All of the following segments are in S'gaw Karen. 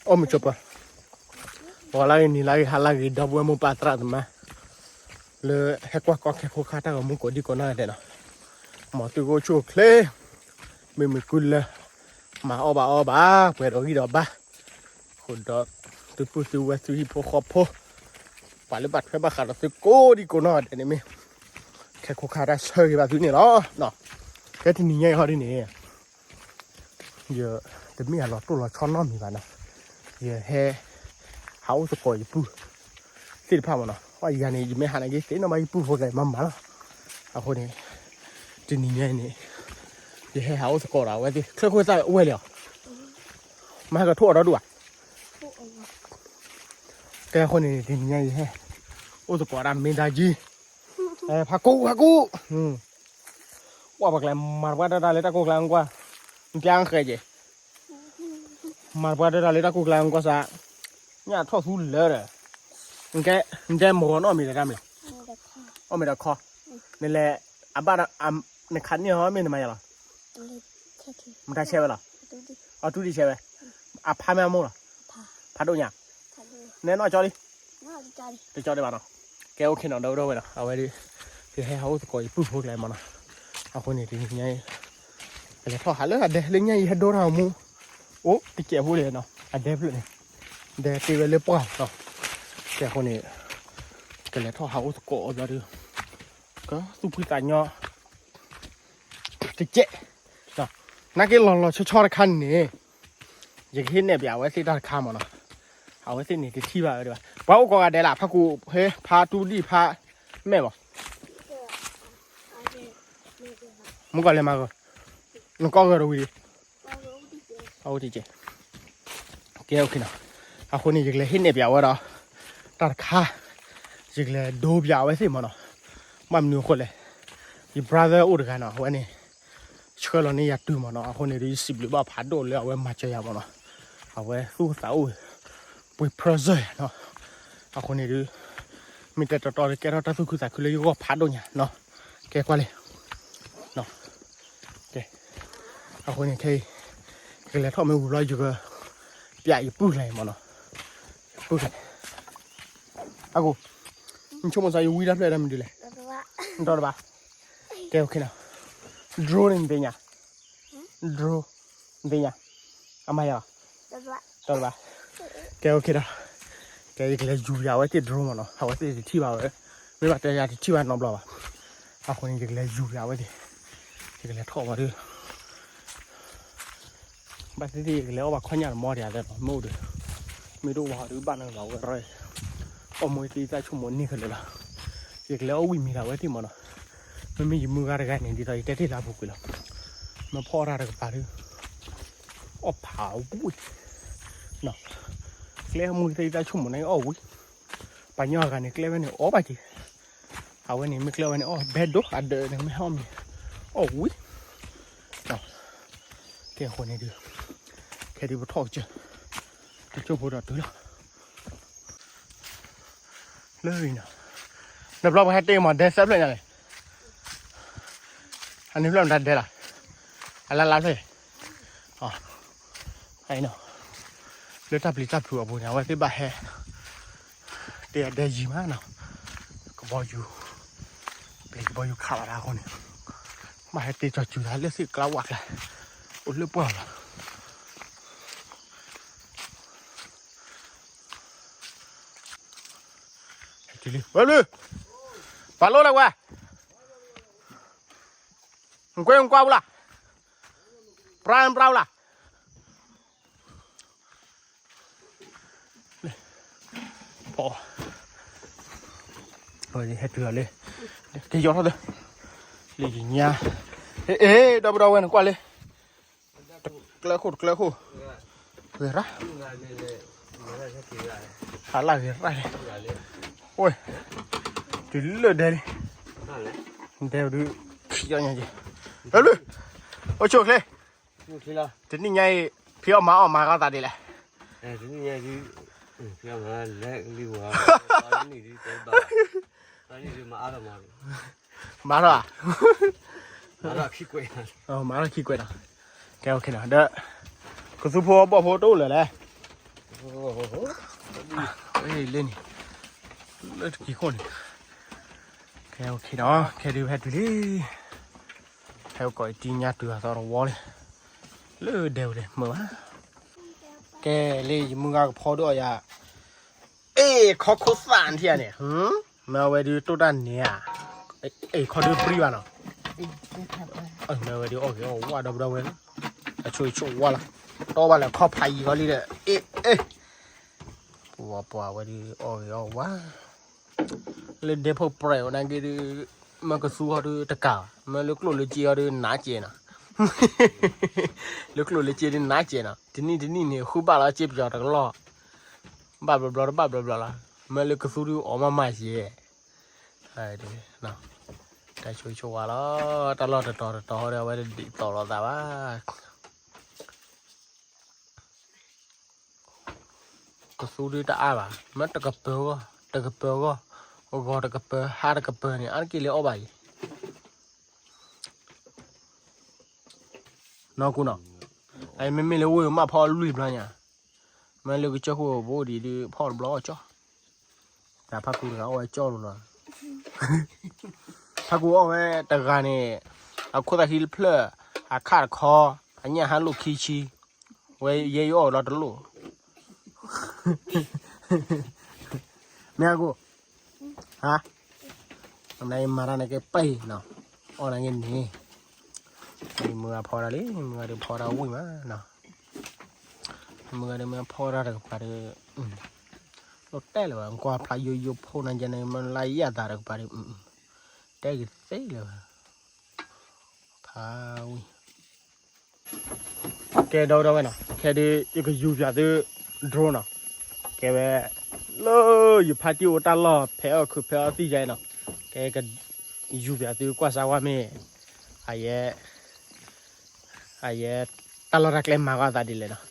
အိၣ်မုာ်ဆိးပၢၤ, ဂီၤလၢဂ့ၤ နံၤလၢဂ့ၤ ဟါလၢဂ့ၤ ဒီပုၢ်ဝဲၢ်မိၢ်ပၢ်သရၣ်သမါ လၢဟဲကွၢ်ကီခဲဖိခါတၢ်ဂီၤမူကိးဒံကိးနီၢ်ဂၤဒဲးနီၤ, မ်သုကအိၣ်ဆူၣ်အိၣ်ချ့ မုာ်မုာ်ကုလၢ မၤအီၣ်ဘၣ်အီဘၣ် ပှဲၤဒီးဂံၢ်ဒီးဘါ ဃုာ်ဒီးသုပုၢ်သုဝဲၢ်သုဟံၣ်ဖိဃီဖိ ပှၤလၢဘၣ်ထွဲဘၣ်ဃးဒီးသုကိးဒံကိးနီၢ်ဂၤဒဲးန့ၣ်မ့ၢ် ခဲခိၣ်ခါတၢ်ဆၢဂ့ၤဘၣ်သုန့ၣ်လီၤ. ကဲတနံၤညါအံၤဟီဒ်န့ၣ် ယတမ့ၢ်အလီၤတိၢ်လီၤဆီနီတမံၤဘၣ်နီၤ, ယဟဲ ဟးအိၣ်သကိးယပုၢ်သ့ၣ်တဖၣ်မ့ၢ်နီၤ, ယၤန့ၣ် ယမ့ၢ်ဟးန့ၣ်က့သ့ၣ်နီၣ်ဘၣ်ယပုၢ်ဖိကလဲၤမၤမၤလီၤ. အဃိန့ၣ် တနံၤညါအံၤန့ၣ် ယဟဲဟးအိၣ်သကိးဒီးအဝဲသ့ၣ် ချၢခိၣ်သၣ်ဝဲလံဧါ, မၤဟဲကထိၣ်အီၤဒီဒူၣ်ဧါ, ကဲအဃိန့ၣ် တနံၤညါအံၤယဟဲ အိၣ်သကိးဒၣ်မ့ၢ်ဒါကံ ဖးကူ ဖးကူ, ကွၢ်ပှၤကျဲ မၤတပှၢ်တၢ်တၢ်လၢတၢ်ကိၢ်ကျါကွၢ်, နကျါဃဲက့ၤ မၤတပှၢ်တၢ်တၢ်လၢတၢ်ကိၢ်ကျါကွၢ်စ့ၢ်, ညၣ်ထီၣ်သူလၢဒီး, နတဲမုၢ်ဂီၤနီၣ်မ့ၢ်တၢ်မ့ၢ်, အီၣ်မ့ၢ်ဒီးခီ, နလဲၤ, အဘၣ်, နခးန့ၢ်ဟီမ့ၢ်နမၤယၤလီၤ, မတၤဆဲးဝဲလီၤ, အတူၢ်ဒံးဆဲးဝဲ, အဖါမ့ၢ်အမိၢ်လီၤ, ဖးဒိၣ်ညါ, နဲနီၣ်ကၠီလံ တကၠီဒံးဘၣ်နီၤ, ကဲအိၣ်ခ့နီၤ ဒီပုၢ်ဒီဝဲၢ်နီၤ အဝဲဒ်, ယဟဲဟးအိၣ်သကိးယပုၢ်ဖိကျဲမ့ၢ်နီၤ, အဃိန့ၣ် တနံၤညါအံၤ ကလဲၤထီၣ်ဟးလၢအဒဲလၢညါအံၤဟဲဒိတၢ်ဂီၤမူ, အိၣ်တကဲးဖိလဲၣ်နီၤ အဒဲဖျၢၣ်န့ၣ်, ဒဲတ့ဝဲလၢပှၢ်နီၤ, ကဲအဃိန့ၣ်, ကလဲၤထီၣ်ဟးအိၣ်သကိးအီၤဘျီဒုး, ကသူၣ်ဖှံသးညီ တကဲး, နာ်က့လီၤလီၤဆီဆီတခါန့ၣ်, ယကဟ့ၣ်နဲၣ်ပၠးအဝဲသ့ၣ်တၢ်တခါမ့ၢ်နီၤ, အဝဲသ့ၣ်န့ၣ်တထံၣ်ဘၣ်ဝဲဒၣ်ဘၣ် ပှၤအိၣ်ကိးဂၤဒဲးလၢ ဖးကူ, ဖးတူဒံၣ်ဖး, မဲာ်ဘၣ်, မုၢ်ကီၢ်လဲၤမၤကီၢ်, နကီၢ်ဂၢၢ်တဝံၤဒံး, အအိၣ်တကဲး, ကဲအိၣ်ခ့နီၤ, အဃိန့ၣ် ယကလဲၤဟ့ၣ်နဲၣ်ပၠးဝဲဒီး, တၢ်တခါ, ယကလဲၤဒိပၠးအဝဲသ့ၣ်မ့ၢ်နီၤ, ဘၣ်မနုၤအဃိလဲၣ်, ယ brother အိၣ်တဂၤနီၤ အဝဲန့ၣ် ဆှၢလီၤန့ၢ်ယၤတုၤမ့ၢ်နီၤ အဃိန့ၣ်ဒုး ယစံးဘျုးဘၣ်ဖးဒိၣ်လၢအဝဲမၤစၢၤယၤမ့ၢ်နီၤ, အဝဲသူၣ်သးအိၣ်, ပှ့ၤ present ယၤနီၤ, အဃိန့ၣ်ဒုး, မ့ၢ်တဲတီတီကဲထီၣ်တၢ်သူၣ်ခုသးခုလၢယဂီၢ်ဖးဒိၣ်ညါနီၤ, ကဲကွၢ်လံ, ကဲ, အဃိန့ၣ်ခဲအံၤ, ယကလဲၤထီၣ်မ့ၢ်ဝံၤလီၤ ယက, ပၠးယပုၢ်ကျဲမ့ၢ်နီၤ, ပုၢ်ကျဲ, အကိ, နဆိကမိၣ်သးယဝံတၢ်ဖျၢၣ်တၢ်မနုၤလဲၣ်, နတီတဘၣ်, ကဲ okay နီၤ, drone န့ၣ်နသ့ၣ်ညါ, drone, နသ့ၣ်ညါ, အမၤယၤလီၤ, တီတဘၣ်, ကဲ okay ဒီး, ကဲ ယကလဲၤယူၤယၤအဝဲသ့ၣ် drone မ့ၢ်နီၤ အဝဲသ့ၣ်တထံၣ်ဘၣ်ဝဲ, မ့ၢ်ဘၣ်တဲယၤတထံၣ်ဘၣ်နီတဘျီဘၣ်, အဃိန့ၣ် ယကလဲၤယူၤယၤအဝဲသ့ၣ်, ယကလဲၤထီၣ်ဘၣ်ဒီး ဘၣ်သ့ၣ်သ့ၣ် ယကလဲၤအီၣ်ဘၣ်ခီၣ်ညၣ်တမီတယၤသဲနီၤ မ့ၢ်အိၣ်ဒီး, မ့ၢ်တအိၣ်ဘၣ်ဒီးဘၣ်နီတဘျီဝဲရၢ, အီၣ်မူသ့ၣ်သၣ်ဆိကမိၣ်န့ၢ်ခဲလၢာ်လီၤ, ယကလဲၤအီၣ်ဝံၣ်မံၤဒၣ်ဝဲသ့ၣ်မ့ၢ်နီၤ, မ့မ့ၢ်ယမုၢ်ဂၤတဂၤန့ၣ် ဒ်သိးယတဲတ့ၢ်လၢအပူၤကွံာ်လီၤ, မ့ၢ်ဖီၣ်တၢ်တကပၤဒီး, အီၣ်ဖးဝံၣ်, ကျဲအီၣ်မူသ့ၣ်သၣ်ဆိကမိၣ်န့ၣ်အီၣ်ဝံၣ်, ပှၤညီအဂၤန့ၣ် ကျဲဝဲန့ၣ်အီၣ်ဘၣ်က့ၤ, အဝဲန့ၣ်မ့ၢ်ကျဲဝဲန့ၣ်အီၣ်ဘဲဒိၣ်အဒၢးန့ၣ်မ့ၢ်ဟဲအီၣ်မ့ၤ, အီၣ်ဝံၣ် ကဲအဃိန့ၣ်ဒုး, ခဲဒုးပထီၣ်ကစၢၢ်, တကၠိဖိဒီးတုၤလီၤ, လၢအံၤနီၤ, နဘျီပဟဲတ့ၢ်မးဒဲသၢဖျၢၣ်ညါလဲၣ်, အန့ၣ်ဖျၢၣ်မတၤဒဲလီၤ, အလါလါဖျၢၣ်, အနီၤ, လၢတၢ်ပျံၤတၢ်ဖုးအပူၤန့ၣ် အဝဲသ့ၣ်ဘၣ်ဟဲ တ့ၢ်အဒဲယံၤမးနီၤ, ကဘီယူၤ, ပျံၤကဘီယူၤခးဘၣ်တၢ်အဃိန့ၣ်, ဘၣ်ဟဲတ့ၢ်ကၠီၤစူၤတၢ်လၢသ့ၣ်ကျါဝၣ်ကျါ, အိၣ်လၢပှၢ်လီၤ, ဟဲတုၤလံ ဝဲဘျုး, ပာ်လိလၢဝဲ, နကွဲးနကွၢ်ဘူးလၢ်, ပြၢ်ပြၢ်ဘူးလၢ် ဟဲတုၤလီၤလံ, ကယီၤထီၣ်သၢ, လံယညါ, အ့ ဒီပုၢ်ဒီဝဲၢ်နကွၢ်လံ, တကျၢၤခိၣ်တကျၢၤခိၣ်, ဂ့ၤရၣ်, ဟးလၢဂ့ၤရၣ်လံ, ဝဲ, တုၤလၢဒဲလံ, ဒဲဒုး, ခံညါက့ၤ, ဟဲဘျုး, အိၣ်ဆူၣ်အိၣ်ချ့ တနံၣ်ညါအံၤ ဖံးအီၣ်မၤအီၣ်မၤကီသးဒ်လဲၣ်, မၤထီၣ်ဧါ, မၤထီၣ်ခံကွဲးနီၤ, ကဲ okay နီၤ ဒီး, ကသူဖိဘီၣ်ဖိတအိၣ်လၢၤလဲၣ်, လၢန့ၣ်, လၢတကံၤခိၣ်န့ၣ်, ခဲ OK နီၤ, ခဲဒုးဟဲတုၤလံ, ဟဲအိၣ်ကိးအံၤတံညါတုၤအသီတဝီလံ, လၢဒဲဝဲလဲၣ် မုာ်ဘၣ်, ကဲလံ ယမုၢ်ဂၤကဖီဒိၣ်အီၤယၤ, အ့ၣ် ခီခိၣ်သၣ်ထံၣ်ဧါန့ၣ်, မ့ၢ်အဝဲဒုးတိၢ်တၢ်န့ၣ်ဧါ, အ့ၣ် ခီဒုးပြံဘၣ်နီၤ, မ့ၢ်အဝဲဒုးအီၣ်ဂ့ၤအီၣ်ဝါဒီပုၢ်ဒီဝဲၢ်, အဆိဆိဝါလီၤ, တီဘၣ်လဲၣ်ခီဖးယံၤဂီၤလံဒီး, အ့ၣ် အ့ၣ်, ပှၤပှၤဝဲဒုးအီၣ်ဂ့ၤအီၣ်ဝါ လၢဒဲဖိပြဲးဝဲနာ်က့ဒုး, မ့ၢ်ကသူဟီဒုးတကးဘၣ်, မ့ၢ်လၢကျိၣ်လၢစ့ဟီဒုးနးကဲးနီၤ, လၢကျိၣ်လၢစ့ဒုးနးကဲးနီၤ, တနံၣ်တနံၣ်န့ၣ် ဃုဘၣ်လီၤစ့ပယီၤတကလီၢ်, ဘၣ်ဘျီဘျီတဘၣ်ဘျီဘျီလီၤ, မ့ၢ်လၢကသူဒုးအီၣ်မးမးယဲၢ်, တၢ်ဆိဆိဝါလီၤ, တၢ်လီၢ်တတီၤတတီၤဟီဒီး အဝဲတဒ်သိးလိာ်သးဘၣ် ကသူဒုးတအါဘၣ်, မ့ၢ်တကပၢၤဂီၢ်, တကပၢၤဂီၢ်, ဂီၤတကပၢၤ, ဟါတကပၢၤန့ၣ် အါတက့ၢ်လၢအီၣ်ဘၣ်အံၤ, နီၢ်ကူနီၤ, အမ့မ့ၢ်လၢဝ့ၢ်မးဖီလွံၢ်ဘျီညါ, မ့ၢ်လၢကစၢၢ်ခိၣ်ဘိဒံးဒုးဖီတဘျီအီၣ်ကၠီၣ်, တၢ်ဖးကူတဂၤအီၣ်ဝဲကၠီၣ်လိၤလီၤ, ဖးကူအီၣ်ဝဲတဂၤန့ၣ်, အခိၣ်သၣ်ခံတဖျၢၣ်, အခၣ်တခီ, အညၣ်ဟးလိၣ်ခံဆံ, ဝဲယဲယအီၣ်လီၤတလိၣ်, မ့ၢ်အကူ, ဟါ, မၤတၢ်န့ၣ်ကဲပှဲၤနီၤ, အီၣ်နာ်က့န့ၣ်, မုၢ်ဂၤဖီတၢ်လံ, မုၢ်ဂၤဒုးဖီတၢ်ဝံၣ်မးနီၤ, မုၢ်ဂၤဒုးမ့ၢ်ဖီတၢ်တကပၤဒီး, လိၣ်တဲလၢၤဘၣ်, ကွၢ်ဖျါယိယိဖိနၤယဲန့ၣ် မ့ၢ်လၢယသးတကပၤဒီး, တဲက့ၤသ့လၢၤဘၣ်, ဖးဝံၣ် ကဲဒီပုၢ်ဒီဝဲၢ်နီၤ, ခဲဒုး ယကယူၤပၠးသု drone နီၤ, ကဲဝဲ လၢယဖါတံၢ်အိၣ်တၢ်လီၢ်ဖဲအီၣ်ခုးဖဲအီသံၣ်ယါအံၤနီၤ, ကဲ ယူၤပၠးသုကွၢ်စၢ်ဝဲမ့ၢ် အယဲ အယဲ တၢ်လီၢ်တၢ်ကျဲမၤကွၢ်သးဒ်လဲၣ်နီၤ,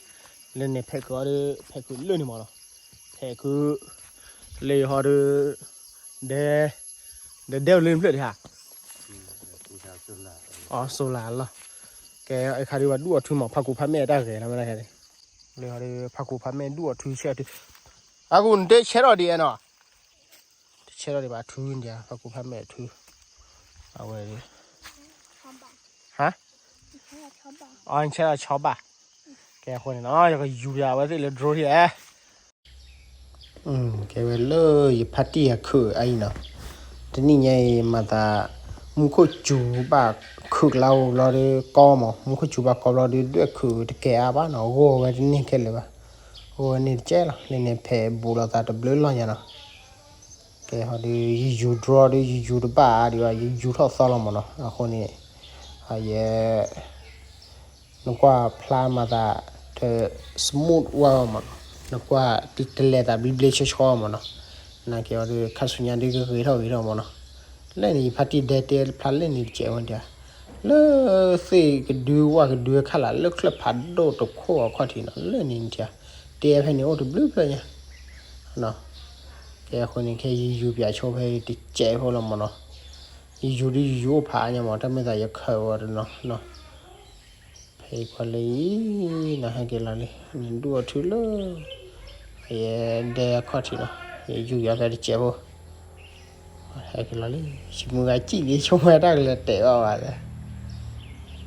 လၢန့ၣ်ဖဲးခုးအီၤဒီး ဖဲးခုးလၢန့ၣ်မးနီၤ, ဖဲးခုး လၢယဟီဒီး ဒဲ ဒီးဒဲအိၣ်လၢနဖျၢၣ်ဒံးဧါ, အ solar လီၤ, ကဲ အခါဒုးပှၤဒူၣ်အီၤထုမး ဖးကူဖးမဲာ်တၢ်ဂဲၤနီၤမ့ၢ်, လၢဟီဒီး ဖးကူဖးမဲာ်ဒူၣ်အီၤထုဆဲးအီၤထု, အဃိနတဲဆဲးထီၣ်ဒံးအဲၣ်နီၤ, တဆဲးထီၣ်ဒံးဘၣ်ထုဒံး ဖးကူဖးမဲာ်ထု, အဝဲ ဟါ, အီ နဆဲးထီၣ်ဆီဘၣ်, ကဲအဃိန့ၣ်နီၤ ယကယူၤပၠးအဝဲသ့ၣ်လၢ drone ထံၣ်ဧါ ကဲဝဲလၢယဖါတံၢ်အခုးအံၤနီၤ, တနံၣ်ညါအံၤမၤသး မူခိၣ်စူၤဘၣ်ခုးကလါအိၣ်ဘျီဒီးကီမး, မူခိၣ်စူၤဘၣ်ကီဘျီဒီး ဒွဲၣ်ခုးတကဲအါဘၣ်နီၤ, ဂီၢ်ဝဲတန့ၢ်ခဲလၢာ်ဘၣ်, ဂီၢ်ဝဲန့ၢ်တကဲလီၤ, လၢန့ၣ်ဖဲဘူးလိာ်သးတဘျုးလီၢ်ညါနီၤ, ကဲဟီဒီး ယယူၤ drone ဒီး ယယူၤတဘၣ်အါဒံးဘၣ်, ယယူၤထီၣ်သီလီၤမးနီၤ, အဃိန့ၣ် အယဲ နကွၢ်ဖျါမၤသး တ smooth ဝဲမးနီၤ, နကွၢ်တလဲၤသးဘျ့ဘျ့ဆှီဆှီမးနီၤ, နာ်က့အီၤဒီး ခါဆူညါဒုးဂ့ၤထီၣ်ဂ့ၤထီၣ်မးနီၤ, လၢန့ၣ် ယဖါတံၢ်ဒဲတဲဖျါလၢန့ၣ်တကဲဝဲဒၣ်, လၢသ့ၣ်ကဒုဝၣ်ကဒုခါလာ် လၢချၢၣ်ဖးဒိၣ်တခိၣ်အခီၣ်ထံးနီၤ, လၢန့ၣ်တကဲ, တဲဖဲန့ၣ်အိၣ်တဘျုးဖျၢၣ်ညါ ကဲအဃိန့ၣ် ခဲယယူၤပၠးဆိဖဲတကဲဖိလီၤမးနီၤ, ယယူၤဒုးယယူၤအိၣ်ဖးအါညါမး, တၢ်မ့ၢ်သးယခၢးဝဲတနီၤနီၤ, ဖဲအံၤကွၢ်လၢအံၤနီၤ, ဟဲက့ၤလီၤလံ, နဒူၣ်အီၤထုလၢ ယဲဒဲအခီၣ်ထံးနီၤ, ယယူၤယၤဖဲတကဲဖိ, ဟဲက့ၤလီၤလံ, ယမုၢ်ဂၤစံၣ်လံ ဆိကမိၣ်တၢ်ကလဲၤတဲာ်ဘၣ်ဝဲလဲၣ်,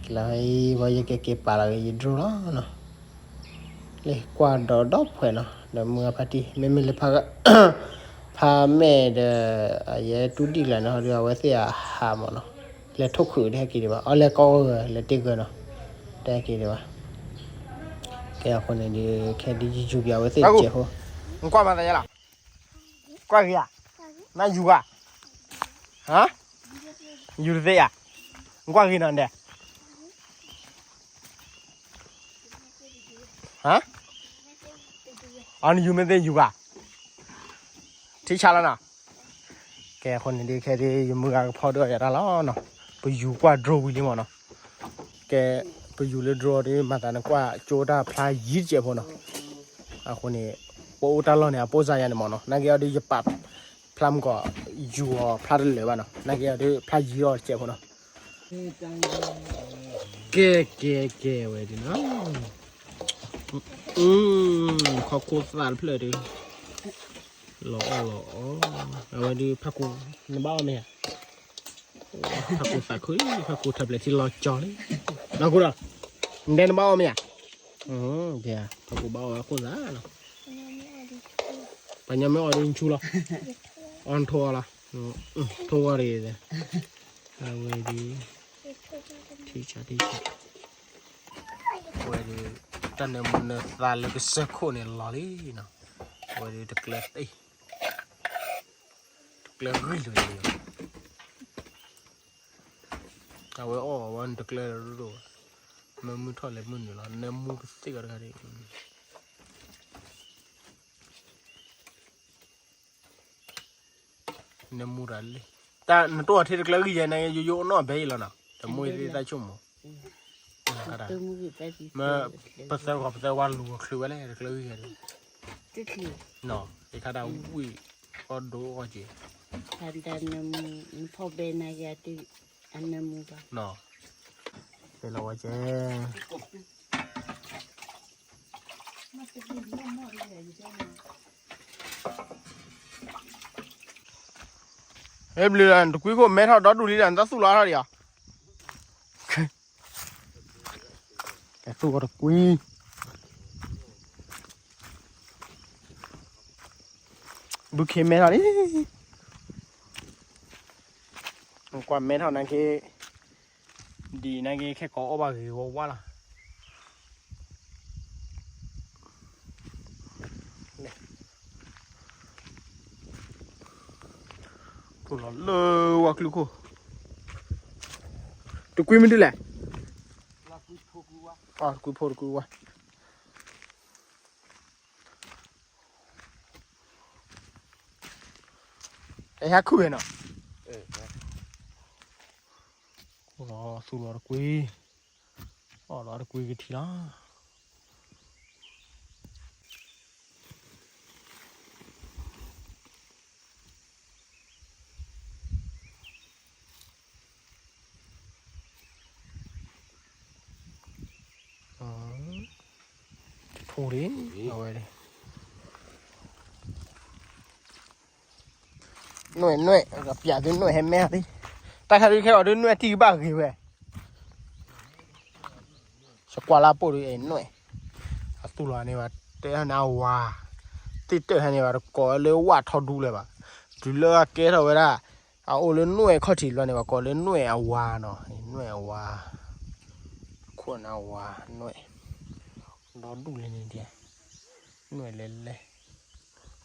ကလီၤအံၤ ဘၣ်ယကက့ၤပာ်လီၤက့ၤယ drone လီၤနီၤ. လၢကွၢ်ဒီးဒီးဖှဲးနီၤ, ဒီးမုၢ်ဂၤဖါတံၢ် မ့မ့ၢ်လၢ ဖါမဲာ်ဒီး အယဲတူၢ်ဒံၣ်ကျါန့ၣ် ဟီဒုးအဝဲသ့ၣ်အဟးမးနီၤ, လဲၤထိၣ်ခုးတဟဲက့ၤဒံးဘၣ်, အီလဲၤကီဝဲ လဲၤတ့ၢ်ကၢနီၤ, တဟဲက့ၤဒံးဘၣ်. ကဲအဃိန့ၣ်ဒီး ခဲဒုးယယူၤပၠးဝဲသ့ၣ်တစဲးဖိ, နကွၢ်မၤသးယဲလီၤ, ကွၢ်ဂ့ၤဧါ, နယူၤဧါ, ဟါ, ယူၤတသ့ဧါ, နကွၢ်ဂ့ၤနီၤဒဲး ဟါ, အီနယူၤမ့ၢ်သ့ၣ်ယူၤဘၣ်, ထံဆါလီၤနီၤ. ကဲအဃိန့ၣ်ဒုး ခဲဒုး ယမုၢ်ဂၤကဖီဒိၣ်ယၤတၢ်လီၤနီၤ, ပယူၤကွၢ် drone ဝံၤလံမးနီၤ. ကဲ ပယူၤလၢ drone ဒီး မၤသးနကွၢ်ကၠိတၢ်ဖျါယံၤတစဲးဖိနီၤ. အဃိန့ၣ် ပအိၣ်တၢ်လီၢ်န့ၣ် အပိၢ်စါယါန့ၣ်မးနီၤ, နာ်က့အီၤဒုး ယပာ်ဖျါမုၢ်ကီး ယူၤအီၤဖျါတလၢာ်ဘၣ်နီၤ, နာ်က့အီၤဒုး ဖျါယံၤအီၤတစဲးဖိနီၤ. ကဲ ကဲ ကဲ ဝဲဒ်နီၤ, ခီ ဖီခိၣ်သၣ်တဖျၢၣ်ဒီး လီၤအီၣ်လီၤအီၣ်, အဝဲဒုးဖးကူ, နဘၣ်အီၣ်မ့ၢ်ဧါ, ဖးကူသးခု, ဖးကူထးပျဲးထံလီၤကၠီလံ, လီၤကူဒီး, နဒဲနဘၣ်အီၣ်မ့ၢ်ဧါ, ဖးကူဘၣ်အီၣ်ဝဲခိၣ်သၣ်လီၤ, ပှၤညီမ့ၢ်အီၣ်ဒုးနဆူလီၤ, အီၣ်နထိၣ်အီၤလီၤ, ထိၣ်ဝီဒ်, အဝဲဒုး, ထံဆးထံဆး ဝဲဒုး, တၢ်နၢမူနၢသါလၢကစၢၢ်ခိၣ်န့ၣ်လီၤလံနီၤ, ဝဲဒုးတကျၢၤ, တကျၢၤဂံၢ်လၢၤလံ, အဝဲအီၣ်ဝဲတကျၢၤဒိၣ်ဒိၣ်, မ့ၢ်မုၢ်ထီၣ်လဲၤမုၢ်နုာ်လီၤ, နၢမူကသ့ၣ်ကီးတခါဒံး နမူတၢ်လံ, တၢ်နတိၢ်အီၤထံတကျၢၤဂံၢ်ယဲန့ၣ် ယိယိနီၢ်ဘဲအံၤလီၤနီၤ, တမူအံၤသ့ၣ်သၣ်ဆိကမိၣ်, မ့ၢ်ပသၢဂီၤပသၢဝါလူၤအီၤချုးဝဲလဲၣ် တကျၢၤဂံၢ်ယဲန့ၣ်, ယခါဒၣ်ဝံၣ်အီၣ်ဒိၣ်အီၣ်က့ၤ, ဖီဘဲနၤယၤတ, အနၢမူဘၣ်, ဖဲလီၤဝဲကဲ ဟဲဘျုးလၢနတကွံခိၣ်မဲထီၣ်ဒီဒူၣ်လံဒီး နတၢ်သူၣ်လီၤထီၣ်ဒံးဧါ, ကသူၣ်ဝဲတကွံ, ဘုခ့မဲထီၣ်လံ, ကွၢ်မဲထီၣ်နာ်က့, ဒ်နာ်က့ခဲကိးအီၣ်ဘၣ်ဂ့ၤဝဲဝါလီၤ. ခိၣ်လီၤလၢဝါကျုခိၣ်, တကွံမ့ၢ်ဒုလဲၣ်, တကွံဖိတကွံဝါ, တဟဲခုၣ်နီၤ, ခိၣ်လီၤသူၣ်လီၤတကွံ, အီၣ်လီၤတကွံကထံလီၤ. ထိၣ်ဒံး, အဝဲဒၣ်, နွဲၣ်နွဲၣ် ကပျးသုနွဲၣ်ဟဲမဲာ်လံ, တၢ်ခါဒုးခဲအီၤဒုးနွဲၣ်တံၢ်ကဘၣ်ဂ့ၤဝဲ စကွၢ်လၢပိၢ်ဒီးအဲၣ်နွဲၣ်, အသူၣ်လီၤန့ၣ်ဘၣ်, တဲဟဲန့ၣ်အဝၤ, သ့ၣ်တၢၢ်ဟဲန့ၣ်ဘၣ် တကိးလၢဝၣ်ထီဒူလၢၤဘၣ်, တုၤလၢအကဲထီၣ်ဝဲဒၣ်, အအိၣ်လၢနွဲၣ်ခီၣ်ထံးလီၤန့ၣ် ပှၤကိးလၢနွဲၣ်အဝၤနီၤ, နွဲၣ်အဝၤ, ခိၣ်နၢ်ဝၤ, နွဲၣ်, ဒီဒူၣ်လံန့ၣ်ဒ်, နွဲၣ်လဲၤလဲၤ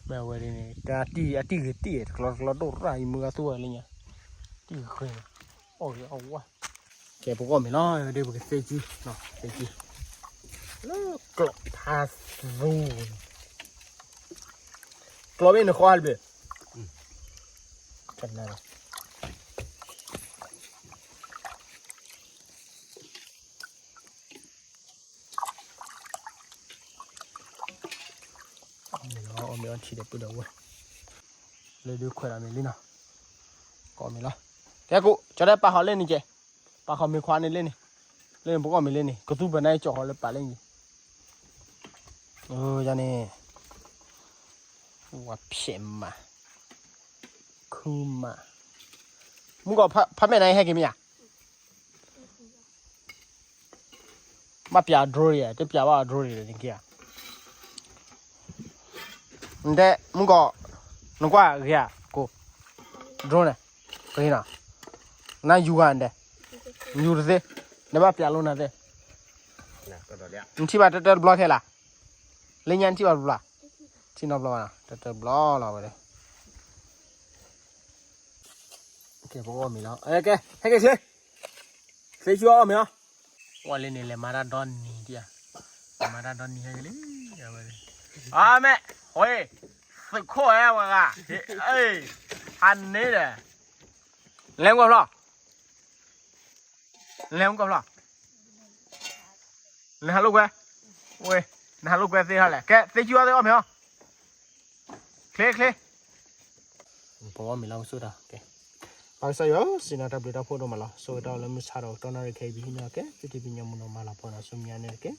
မ့ၢ်အဝဲဒ်န့ၣ် တၢ်တံၢ်အတံၢ်ဂ့ၤတံၢ် တကျီတကျီဒိၣ်ရၣ် ယမုၢ်ဂၤသူဝဲလၢညါ, တံၢ်ဂ့ၤ, အီၣ်ဂ့ၤအီၣ်ဝါ, ကဲပဂီၢ်မ့ၤလီၤ, ဒ်ပကသ့ကံ, သ့ကံ, လၢကျိးဖးသူ, ကျိးမ့ၢ်နဃီဟဲလၢဘျၢၣ်, ကနၣ်လီၤ. အီၣ်မ့ၤလီၤ, အီၣ်မ့ၤအီထံဒီးပုၢ်ဒီးဝဲၢ်, လၢဒုးခွဲးဒီးမ့ၤလံနီၤ, ကအီၣ်မ့ၤလီၤ. ကဲကိး ကၠီတဲပာ်ဃီၤလၢန့ၣ်ကဲ, ပာ်ဃီၤမ့ၤခွါန့ၣ်လၢန့ၣ်, လၢန့ၣ်ပကအီၣ်မ့ၤလၢန့ၣ်, ကသူပနၢ်ကၠီဃီၤလၢပာ်လၢန့ၣ်, ယၤန့ၣ်, ဝါဖျဲးမး, ခူမး, မုၢ်ကီၢ်ဖးမဲာ်နၤဟဲက့ၤမ့ၢ်ဧါ ဘၣ်ပျး drone တပျးဘၣ် drone န့ၣ်က့ၤဧါ, နတဲ မုၢ်ကီၢ်, နကွၢ်ဂ့ၤဧါ, ကိး, drone န့ၣ်, ကဟ့ၣ်နီၤ, နယူၤဂၤနတဲ, ယူၤတသ့, နဘၣ်ပျးလိနၤသ့, နထံၣ်ဘၣ်တၢတၢတဘျီခဲလၢာ်, လၢညါနထံၣ်ဘၣ်တဘျီ, ထံၣ်နီတဘျီဘၣ်နီၤ, တၢတၢတဘျီလီၤဝဲ, ကဲပအီၣ်မ့ၤလီၤ, ကဲ ဟဲက့ၤချ့ သ့ဆူအီၣ်မ့ၤလီၤ, ဝဲလၢန့ၣ် လဲၤမၤတၢ်ဒီနံၤဒံးဧါ, လဲၤမၤတၢ်ဒီနံၤဟဲက့ၤလံ, အမဲာ်, ဝဲ, သုးခိၣ်ဝဲပှၤဂၤ, ဟးန့ၣ်ဒီး, လဲၤမုၢ်ကီၢ်ဖျီၣ်, လဲၤမုၢ်ကီၢ်ဖျီၣ်, နဟးလိာ်ကွဲ, ဝဲ, နဟးလိာ်ကွဲသ့ထီၣ်လဲၣ်, ကဲ သ့ဆူအီၣ်သ့အီၣ်မ့ၤလီၤ, ချ့ချ့ ပဝဲမ့ၤလၢကစၢၢ်တၢ်, ကဲ, ပၢ်ကစၢ်ယွၤဧၢ, စံးနၤတၢ်ဘျုးတၢ်ဖှိၣ်ဒိၣ်မးလီၤ, ဆိၣ်ဂ့ၤတၢ်လၢမုၢ်ဆါဒီးကတီၢ်နၣ်ရံၣ်ခဲအံၤ ပဟံးန့ၢ်အီၤကဲ, သုတံၢ်ပညိၣ်မုၢ်နီၢ်မၤလၤပှဲၤဒီးဆူမဲာ်ညါန့ၣ်တက့ၢ်.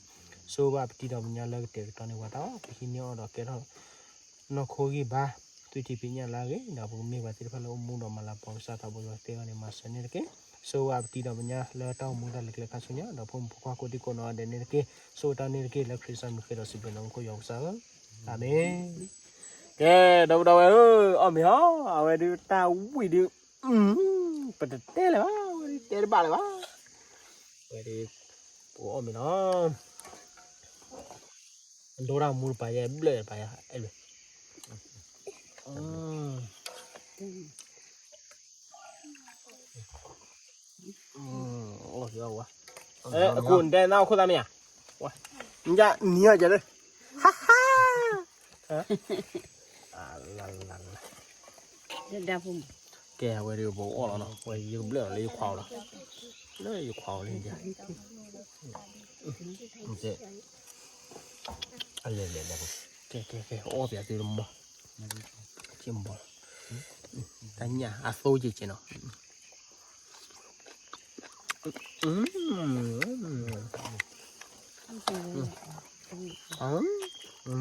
ဆိၣ်ဂ့ၤဘၣ်ပတံၤဒီးပညါလၢကတဲာ်ကတီၤန့ၢ်ပှၤတၢ်အီၣ် ပဟံးန့ၢ်အီၣ်ဒီးကဲထီၣ်နီၢ်ခိဂံၢ်ဘါ သွံၣ်ထံဖံးညၣ်လၢအဂ့ၤ ဒီးပကမ့ၢ်ပှၤသ့ၣ်တဖၣ်လၢအိၣ်မူဒီးမၤလၤကပီၤကစၢ်သးဘိယွၤသ့အဂီၢ်န့ၣ် မၤစၢၤန့ၢ်တက့ၢ်. ဆိၣ်ဂ့ၤဘၣ်ပတံၤဒီးပညါလၢတၢ်အိၣ်မူတၢ်လဲၤကျဲခါဆူညါ ဒီးဖိမုၣ်ဖိခွါကိးဒံကိးနီၢ်ဂၤဒဲးန့ၣ်တက့ၢ်. ဆိၣ်ဂ့ၤတၢ်န့ၣ်တက့ၢ် လၢခရံာ်စၢ်မုၢ်ဃ့ဒီးစံးဘျုးနီၢ်ခိယွၤကစၢ်ဧၢ, အၤမ့ၣ်. ကဲ ဒီပုၢ်ဒီဝဲၢ်ဧၢ, အီၣ်မ့ၤဟီ, အဝဲဒုးတၢ်ဝံၣ်ဒုး ပတတဲလၢၤဘၣ်, အဝဲဒုးတဲတဘၣ်လၢၤဘၣ်, အဝဲဒုး ပအီၣ်မ့ၤလီၤ. ဒိတၢ်မူတပၤယဲ ဘျၢၣ်တပၤယဲ, အဲၣ်, အခိၣ်နတဲနၢ်အိၣ်ခိၣ်သးမ့ၢ်ဧါ, နံၤအီၣ်ကဲလၢ, ဟါဟါ, ကဲ အဝဲဒုးပအီၣ်လီၤနီၤ, ဝဲယကဘျၢၣ်လီၤလၢယခွါအီၤလီၤ, လၢယခွါအီၤလၢယဒၣ်, အလဲၤလဲၤလဲၤ, ကဲကဲကဲ အီၣ်ပျးသုတမီၤ, က့ၤဘီလီၤ, တၢ်ညၣ်အသိက့ၤက့ၤနီၤ.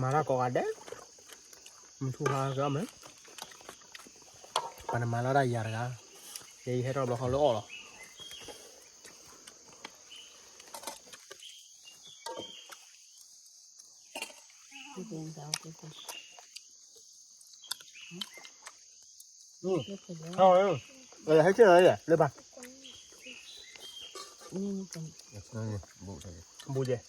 မၤတၢ်ကိးဂၤဒဲး, မုၢ်ထူၣ်ဟါကမ့ၢ်, ပှၤနမၤလီၤတၢ်ယၤတဂၤ, ယဲယဟဲထီၣ်ဘျီဃီလၢအီၣ်လီၤ. ဟဲက့ၤလီၤ, လၢပၢ်, ဘူးကဲ, အ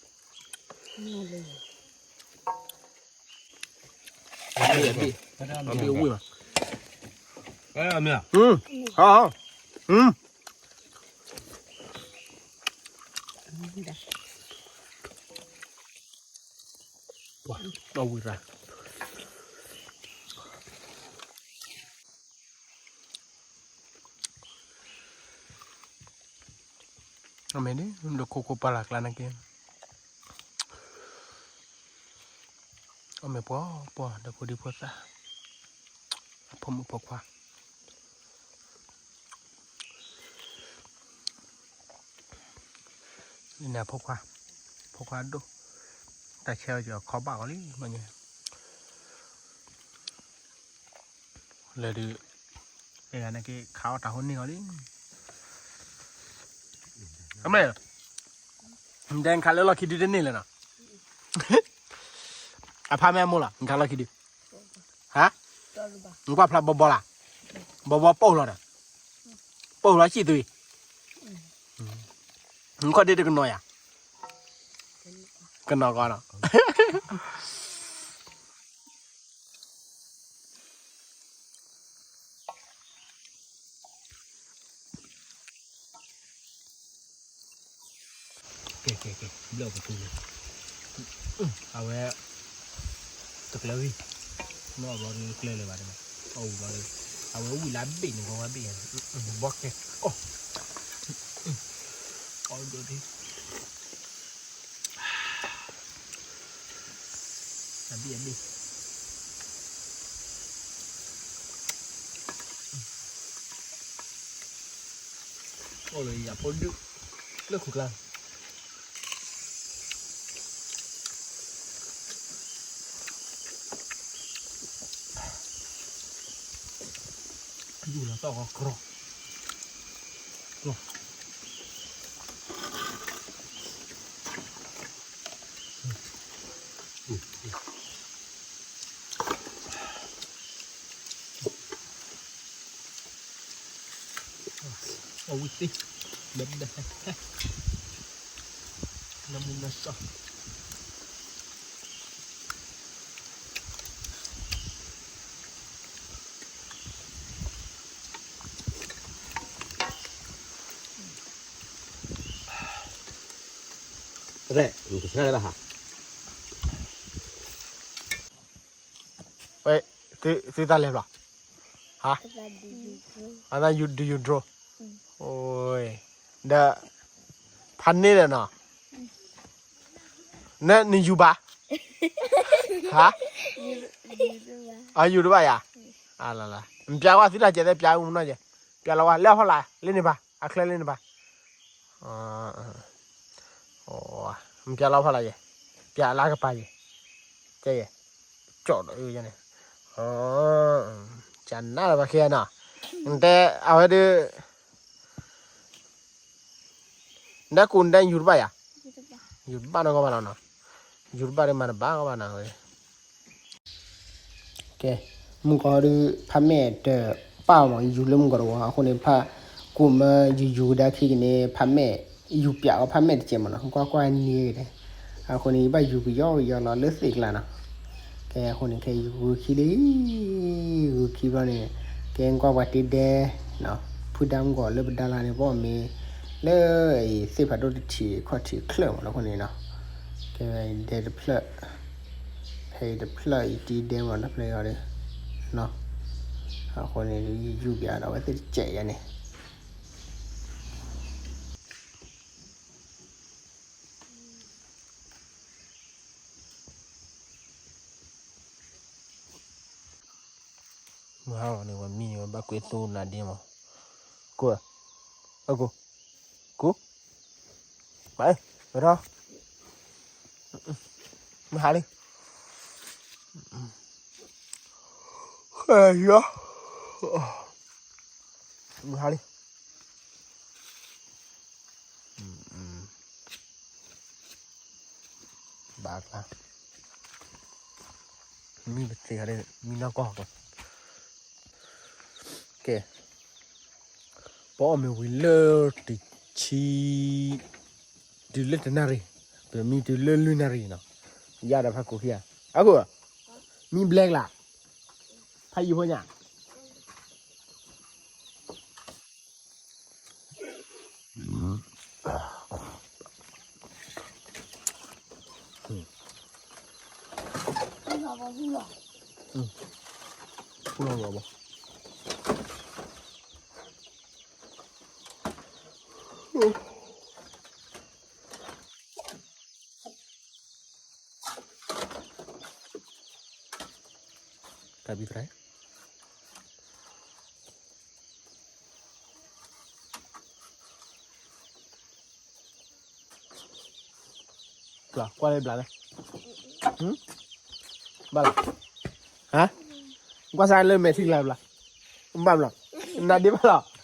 ဘ့ၣ်အဘ့ၣ်, အဘ့ၣ်အဝ့ၢ်မး, ဟါ, ဟါ, အဝ့ၢ်ရၣ် အမ့ၢ်ဒ် လၢခိခိၣ်ပာ်လၢ်ကျါနာ်က့, အမ့ၢ်ပှီၤပှီၤဒီးဖိဒံဖိသၣ်, အဖိမုၣ်ဖိခွါ, န့ၣ်ဖိခွါ, ဖိခွါဒိၣ်, တၢ်ဆဲးအီၤကီၤခီဘၣ်အီၤလံ, လၢဒုး, အဲၣ်ဂၤနာ်က့ ခးအီၣ်တၢ်ဟိန့ၢ်အီၤလံ, အမ့ၢ်, နတဲနခးလၢလီၢ်ခံဒုတန့ၢ်လၢၤနီၤ, အဖါမ့ၢ်အမိၢ်လီၤ နခးလီၢ်ခံဒု, ဟါ, နကွၢ်ဖျါဘီဘီလၢ်, ဘီဘီပိၢ်လီၤဒီး, ပိၢ်လီၤစံၣ်သွံၣ်, နခီၣ်ဒ့တကနီၤယၤ, ကနီၤကီးနီၤ. ကဲကဲကဲ ဘျၢၣ်ပတူၢ်လံ, အဝဲ, တကျၢၤဝံၤ, နီၢ်ဘျီဒုးကျၢၤလၢၤဘၣ်တမ့ၢ်, အဝဲဘျီဒုး, အဝဲဝံၤလၢအဘ့ၣ်န့ၣ် ဘီဝဲဘ့ၣ်, ဘီကဲ, အီၣ်ဒိၣ်ဒံး အဘ့ၣ်အဘ့ၣ်, အိၣ်လၢယၤဖိဒုး, လၢခုၣ်ကျါ ယူၢ်လီၤသီၣ်ဂီၤကြီ, ကြီ, အဝံသ့, ဘဲဘဲ, နမူနစီၣ် ရဲၣ်, နကဆှၢလၢဟါ, ဝဲ, သု, သုတၢ်လဲၤဘျီ, ဟါ, အသး you, do you draw? အိ, ဒီး, ဖးန့ၢ်ဒီးနီၤ, န, နယူၤဘၣ်, ဟါ, အယူၤတဘၣ်ယၤ, အလလ, နပျးဝဲသုတၢ်ကဲးသဲပျးဝဲမနီၢ်ကဲ, ပျးလီၤဝဲလၢအဖီလာ်, လၢန့ၣ်ဘၣ်, အချၢလၢန့ၣ်ဘၣ်, နပျးလီၤဖီလာ်ယဲ, ပျးလၢကပၤယဲၢ်, ကဲယဲၢ်, ကၠီၣ်ဒီးအၢယဲၢ်န့ၣ်, ကနၣ်လၢၤဘၣ်ခဲနီၤ, နတဲအဝဲဒုး, နတဲကူၣ်နတဲယူၤတဘၣ်ယၤ, ယူၤတဘၣ်နီၢ်ကီၢ်ဘၣ်လီၤနီၤ, ယူၤတဘၣ်ဒီးမၤတဘၣ်ကီၢ်ဘၣ်နီၤဝဲ ကဲ, မုၢ်ကီၢ်ဒုး ဖးမဲာ်တပၣ်မး ယူၤလၢမုၢ်ကီၢ်တဝီၤ အဃိန့ၣ် ဖးကူၣ်မၢယူၤယူၤကဒါခံကန့ၣ် ဖးမဲာ်, ယူၤပျးအီၤဖးမဲာ်တကဲးမးနီၤ ကွၢ်ကွၢ်န့ၣ်က့ၤ, အဃိန့ၣ် ယဘၣ်ယူၤကယီကယီလီၤလၢသ့ၣ်ကျါနီၤ, ကဲအဃိန့ၣ် ခဲယူၤဂုၤခံလံ, ဂုၤခံဘျီန့ၣ်, ကဲကွၢ်ပှၤတ့ဒဲ, ဖုဒါမုၢ်ကီၢ်လၢပဒါလၢ်န့ၣ် ပအီၣ်မ့ၤ, လၢအံၤသ့ၣ်ဖးဒိၣ်တထံးခီၣ်ထံးချၢၣ်မးနီၤ အဃိန့ၣ်နီၤ, ကဲဒဲတဖျၢၣ် ဖဲအံၤတဖျၢၣ်အံၤတံဒဲမးလၢဖျၢၣ်အံၤဒီး, အဃိန့ၣ် ယူၤပျးဒီးအဝဲသ့ၣ်တကဲးယဲၢ်န့ၣ်, မုၢ်ဟါလီၤန့ၣ် ပှၤမံန့ၣ် ပဘၣ်ကွဲသိနၤဒ့မး, ကိၢ်, အကိၢ်, ကိၢ်, မၤ, ဝဲထီၣ်, မုၢ်ဟါလံ, မုၢ်ဟါလံ, ဘၣ်ကျါ, မံပသ့ၣ်ခါဒီး မံနီၢ်ကီၢ်, ကဲ, ပအီၣ်မ့ၤဝံၤလၢတဆံ, တုၤလၢတနၣ်ရံၣ်, ပမံတုၤလၢလွံၢ်နၣ်ရံၣ်နီၤ, ယၤဒီးဖးကိၢ်ခံဂၤ, အခိၣ်, မံဘျဲကလး, ဖးယံၤဖိညါ တၢ်ဘံၣ်သရၣ်, ဘျါကွၢ်လၢဘျါလဲၣ်, ဘၣ်လီၤ, ဟါ, ကွၢ်စၢ်လၢမဲာ်ထံကျါဘျါ, ဘၣ်ဘျါ, နဒ့ဘၣ်လီၤ,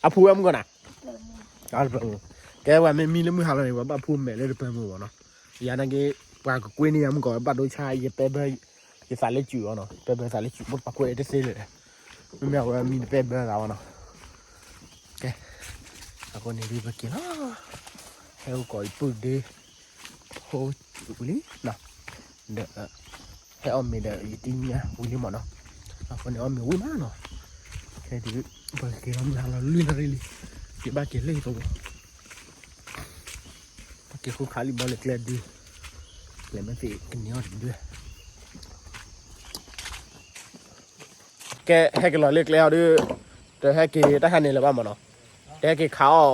အဖူဝဲမုၢ်ကီၢ်နၤ, ကဲပှၤမ့ၢ်မံလၢမုၢ်ဟါလီၤန့ၣ် ပှၤဘၣ်ဖူမဲာ်လၢတပၢမုၢ်ဘၣ်နီၤ, ယၤနာ်က့, ပှၤကကွ့န့ၢ်ယၤမုၢ်ကီၢ် ဘၣ်ဒိဆါ ယပဲဘၢ, ယသးလၢစုာ်အီၤနီၤ, ပဲဘၢသးလၢစုာ် ပှၤကွဲတသ့လၢၤ, မ့မ့ၢ်အဝဲမံတပဲဘၢသးဘၣ်နီၤ, ကဲ, အဃိန့ၣ်ဒုးပက့ၤလီၤ, ဟဲအိၣ်ကီးအံၤပုၢ်ဒ့, ဖိဝံၤလံ, ဒီး, ဟဲအီၣ်မ့ၤဒီးယတံၢ်ညါဝံၤလံမးနီၤ, အဃိန့ၣ်အီၣ်မ့ၤဝံၤမးနီၤ, ခဲဒုး, ပက့ၤလီၤမုၢ်ဟါလီၤလွံၢ်နၣ်ရံၣ်လံ, က့ၤဘၣ်က့ၤလၢယသဝီ ပက့ၤဃုခးလံာ်ဘီလၢကျဲဒုး, ကျဲမ့ၢ်သ့ၣ်ကန့ၢ်အီၤတဒု, ကဲဟဲက့ၤလီၤလၢကျဲအီၤဒုး, တဟဲက့ၤတၢ်ခါန့ၣ်လၢၤဘၣ်မးနီၤ, တဟဲက့ၤခး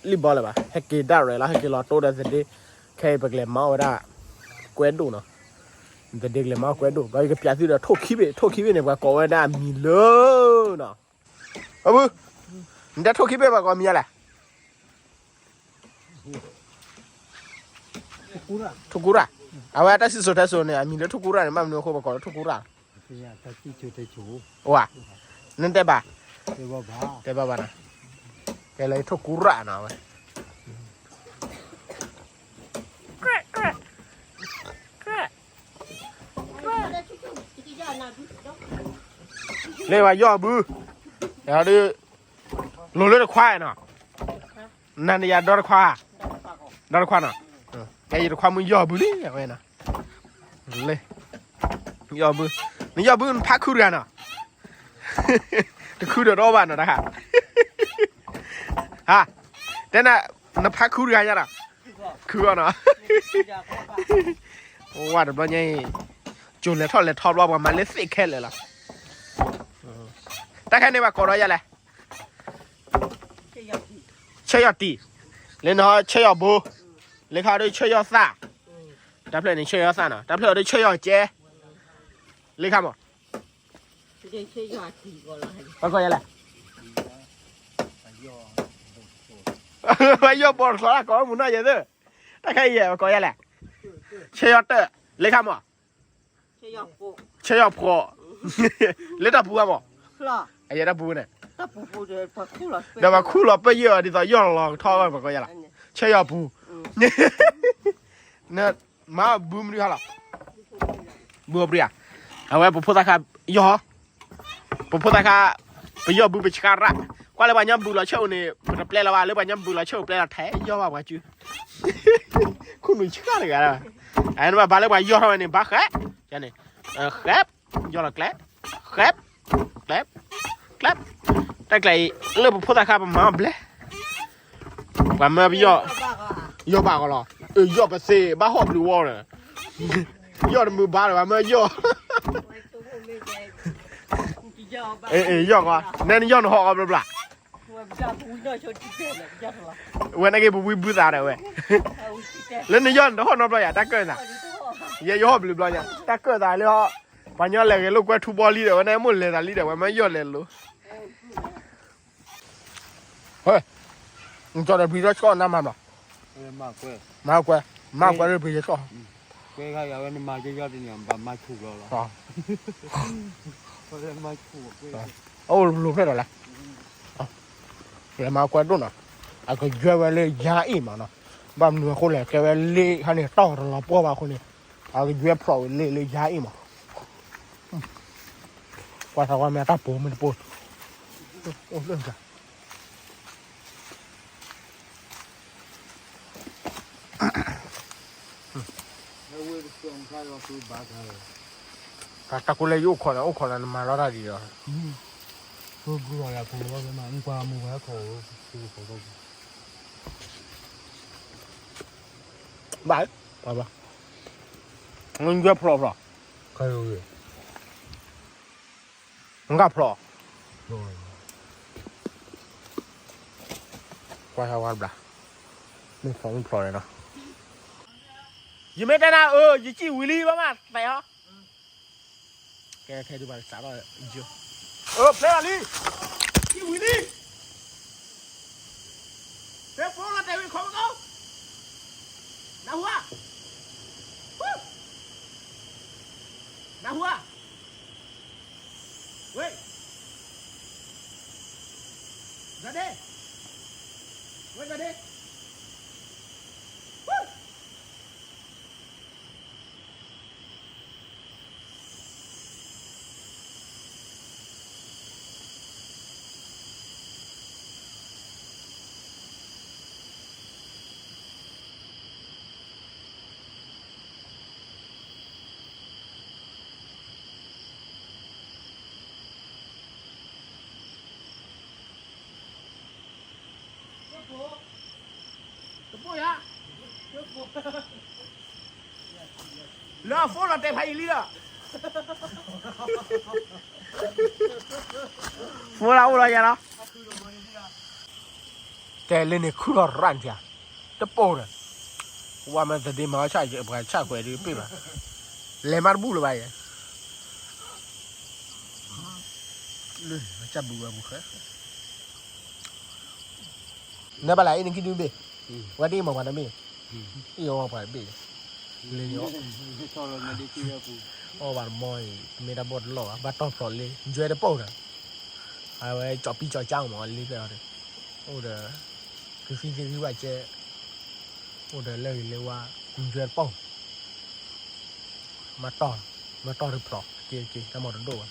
အီၣ်လံာ်ဘီလၢၤဘၣ်, ဟဲက့ၤဒၣ်ရဲၣ်လီၤ ဟဲက့ၤလီၤတိဒီးသဒ့, ခဲအံၤပကလဲၤမၤအီၣ်ဝဲဒၣ်, ကွဲဒိၣ်နီၤ, သဒ့ကလဲၤမၤအီၣ်ကွဲဒိၣ် ဘျီယကပျးသုဒီးထိၣ်ခံဘ့ၣ် ထိၣ်ခံဘ့ၣ်န့ၣ် ပှၤကိးဝဲဒၣ်အမံၤလၢနီၤ အဘု, နတဲထိၣ်ခံဘ့ၣ်ပှၤကိးမံၤလဲၣ်, ထိၣ်ကူရၣ်, အဝဲတၢ်စံၣ်စိၤတဲစိၤန့ၣ် အမံၤလၢထိၣ်ကူရၣ်န့ၣ် ဘၣ်မနုၤအဃိပှၤကိးလၢ ထိၣ်ကူရၣ်, ဝါ, နတဲဘၣ်, တဲဘၣ်ဘၣ်နီၤ, တဲလၢထိၣ်ကူရၣ်နီၤဝဲ လၢပှၤယီၢ်ဘု, ဒုး, လိၤလၢတခွါနီၤ, နၤနယၤဒီတခွါ, ဒီတခွါနီၤ, ကဲယတခွါမုၢ်ယီၢ်ဘုလံ, အဝဲနီၤ, လၢ, ယီၢ်ဘု, နယီၢ်ဘုနဖးခုတဂၤနီၤ, တခုဒီးတအီၣ်ဘၣ်နီၤတခါ, ဟါ, တဲနၤ, နဖးခုတဂၤညါဒီး, ခုအီၤနီၤ, ဝါတဘျီညါအံၤ, ကၠိလဲၤထီၣ်လဲၤထီဘျီပှၤမၤလၢသ့ၣ်ခဲလၢာ်လီၤ, တၢ်ခဲန့ၣ်ဘၣ်ကိးဒီးယၤလဲၣ် ဆၢယီၢ်တံၢ်, လၢနဟီဆၢယီၢ်ဘိ, လၢခါဒီးဆၢယီၢ်သၣ်, တၢ်ဖျၢၣ်န့ၣ်ဆၢယီၢ်သၣ်နီၤ, တၢ်ဖျၢၣ်ဒီးဆၢယီၢ်ကဲ, လၢခါမး, ပှၤကိးယၤလဲၣ်, ပှၤယီၢ်ဘီတချီကိးမုၢ်နီၢ်ယဲသၢ, တၢ်ခဲအံၤယဲၢ် ပကိးယၤလဲၣ်, ဆဲးယီၤတၢၢ်, လၢခါမး, ဆဲးယီၤဖိး, လၢတၢ်ပူၤဘၣ်မး, အယဲၢ်တၢ်ပူၤန့ၣ်, ဒီးပှၤခူၣ်လီၤပၢၢ်ယဲၢ်အီၤ ဒ်သိးယီၢ်လီၤကထီၣ်ဝဲ ပကိးယၤလဲၣ်, ဆဲးယီၤပူၤ, မၤဘုမနုၤဟါလီၤ, ဘုအပျံၤဧါ, အဝဲပဖိသၣ်ခါ, ယီၢ် ပဖိသၣ်ခါ, ပယီၢ်ဘုပဆှါရၣ်, ကွၢ်လၢပှၤညီဘုလီၤဆၢအိၣ်န့ၣ် ပတပျဲလီၤဘၣ်, လၢပှၤညီဘုလီၤဆၢအိၣ်ပျဲလီၤထဲယီၢ်ဘၣ်ပှၤစု, ခိၣ်နူာ်ဆှါတဂၤ, အန့ၣ်ဘၣ်ဘၣ်လၢပှၤယီၢ်ထီၣ်ဝဲန့ၣ် ဘၣ်ဃဲ, န့ၣ်, ဃဲ, ယီၢ်လီၤကျဲ, ဃဲ, ကျဲ, ကျဲ, တၢ်ကျဲအံၤ, လၢပဖိသၣ်ခါပမၤအီၤဘျဲ ပှၤမၢပယီၢ်, ယီၢ်ဘၣ်ကီးလီၤ, ယီၢ်ပသ့ဘၣ်ဟီၣ်ဘျုးဝီဒီး, ယီၢ်တမုာ်ဘါဒီး ပှၤမၢယီၢ်, ယီၢ်ကီး, နဲနယီၢ်နဟီၣ်ကီးဘျီဘျီ, ဝဲန့ၣ်က့ၤပဝံဘုသးဒီးဝဲ, လၢနယီၢ်နတဟီၣ်နီတဘျီယၤ တၢ်ကၢၣ်သး, ယဲယဟီၣ်ဘျုးဘျီညါ တၢ်ကၢၣ်သးလၢဟီၣ်, ပှၤညီလဲၤဂဲၤလိာ်ကွဲထူဘီလံဒီး ဝဲန့ၣ်မိၢ်လဲၤသးလံဒီး ပှၤမၢယီၢ်လဲၤလိၤ ဟဲ, နကၠီဒီးပျံၤထီၣ်ဆှီၣ်နါမၤဘျီ, မၤကွဲ, မၤကွဲလၢပျံၤထီၣ်ဆှီၣ်, ကွဲခါယၤဝဲနမၤကဲယီၢ်တနံၤဘၣ်မၤဆူၣ်လီၤလီၤ, အိၣ်လိၤဖျဲၣ်ဒီးလဲၣ်, လဲၤမၤကွဲဒိၣ်နီၤ, အကယွဲဝဲလၢယါအ့ၣ်မးနီၤ, ဘၣ်မနုၤအဃိလဲၣ် ကဲဝဲလ့ခါန့ၣ် တီၢ်တလီၤပှီၢ်ဘၣ်အဃိန့ၣ်, အကယွဲဖျိးဝဲလ့လၢယါအ့ၣ်မး ကွၢ်သးကွၢ်မ့ၢ်တၢ်ပိာ်မ့ၢ်တပိာ်, အိၣ်လၢ, တၢ်ကူလဲၤယအိၣ်ခိးနၤ အိၣ်ခိးနၤ နမၤလီၤတၢ်ဒ်ဒီး, ကွၢ်မူဝဲခိး, ဘၣ်, ယွဲဖျိးဖျိး, နကဖျိး, ကွၢ်ဝဲတဘျီ, မ့ၢ်ဖျိးမ့ၢ်ဖျိးန့ၣ်နီၤ, ယမ့ၢ်တဲနၤအၢ ယစံၣ်ဝံၤလံ ဘၣ်မးသဲးဟီ, ကဲခဲဒုးဘၣ်စးထီၣ်, အၢ ဖျဲလီၤလံ, စံၣ်ဝံၤလံ, တဲဖိလီၤတဲာ်ဝံၤခီမ့ၢ်ကီး, နၢ်ဟူဧါ, နၢ်ဟူဧါ, ဝဲ, ဂၤဒဲ, ဝဲဂၤဒဲ, ဝဲ. Phone လီၤတဲာ်ဖးယံာ်လံဒီး, phone လီၤအိၣ်လီၤယၤလီၤ, တဲလၢန့ၣ်ခုၣ်လီၤရၣ်နထံၣ်, တပိာ်ဒီး, ဝဲမ့ၢ်သဒ့မၤအီၣ်ဆၣ်ပှၤဆၣ်ကွဲးဒုးပ့ၢ်ဘၣ်, လဲၤမးတဘူၣ်လၢၤဘၣ်ယဲ, လၢန့ၣ် ကၢ်ဘုးဝဲပူၤဃဲ နဘၣ်လၢအံၤနကံၢ်ဒုဘ့ၣ်, ဝဲဒ်အံၤမ့ၢ်ပှၤတဘ့ၣ်, အံၤအီပှၤတဘ့ၣ်, လၢန့ၣ်, အီဘၣ်တမီအံၤ မ့ၢ်တၢ်ဘီၣ်တလီၢ်ဘၣ် ဘၣ်တီၢ်ဖျိးလ့ ယွဲတပိာ်ဒီး, အဝဲကၠီပံကၠီကၠါမးလ့ဖဲအီၤဒီး, အိၣ်ဒီး, ကဃံသ့ဂံဘၣ်ကဲ, အိၣ်ဒီးလၢဂ့ၤလၢဝါ, ယွဲတပိာ် မၤတီၢ်, မၤတီၢ်တဖျိး က့ၤက့ၤ တၢ်မီၢ်တဒိၣ်ဘၣ်,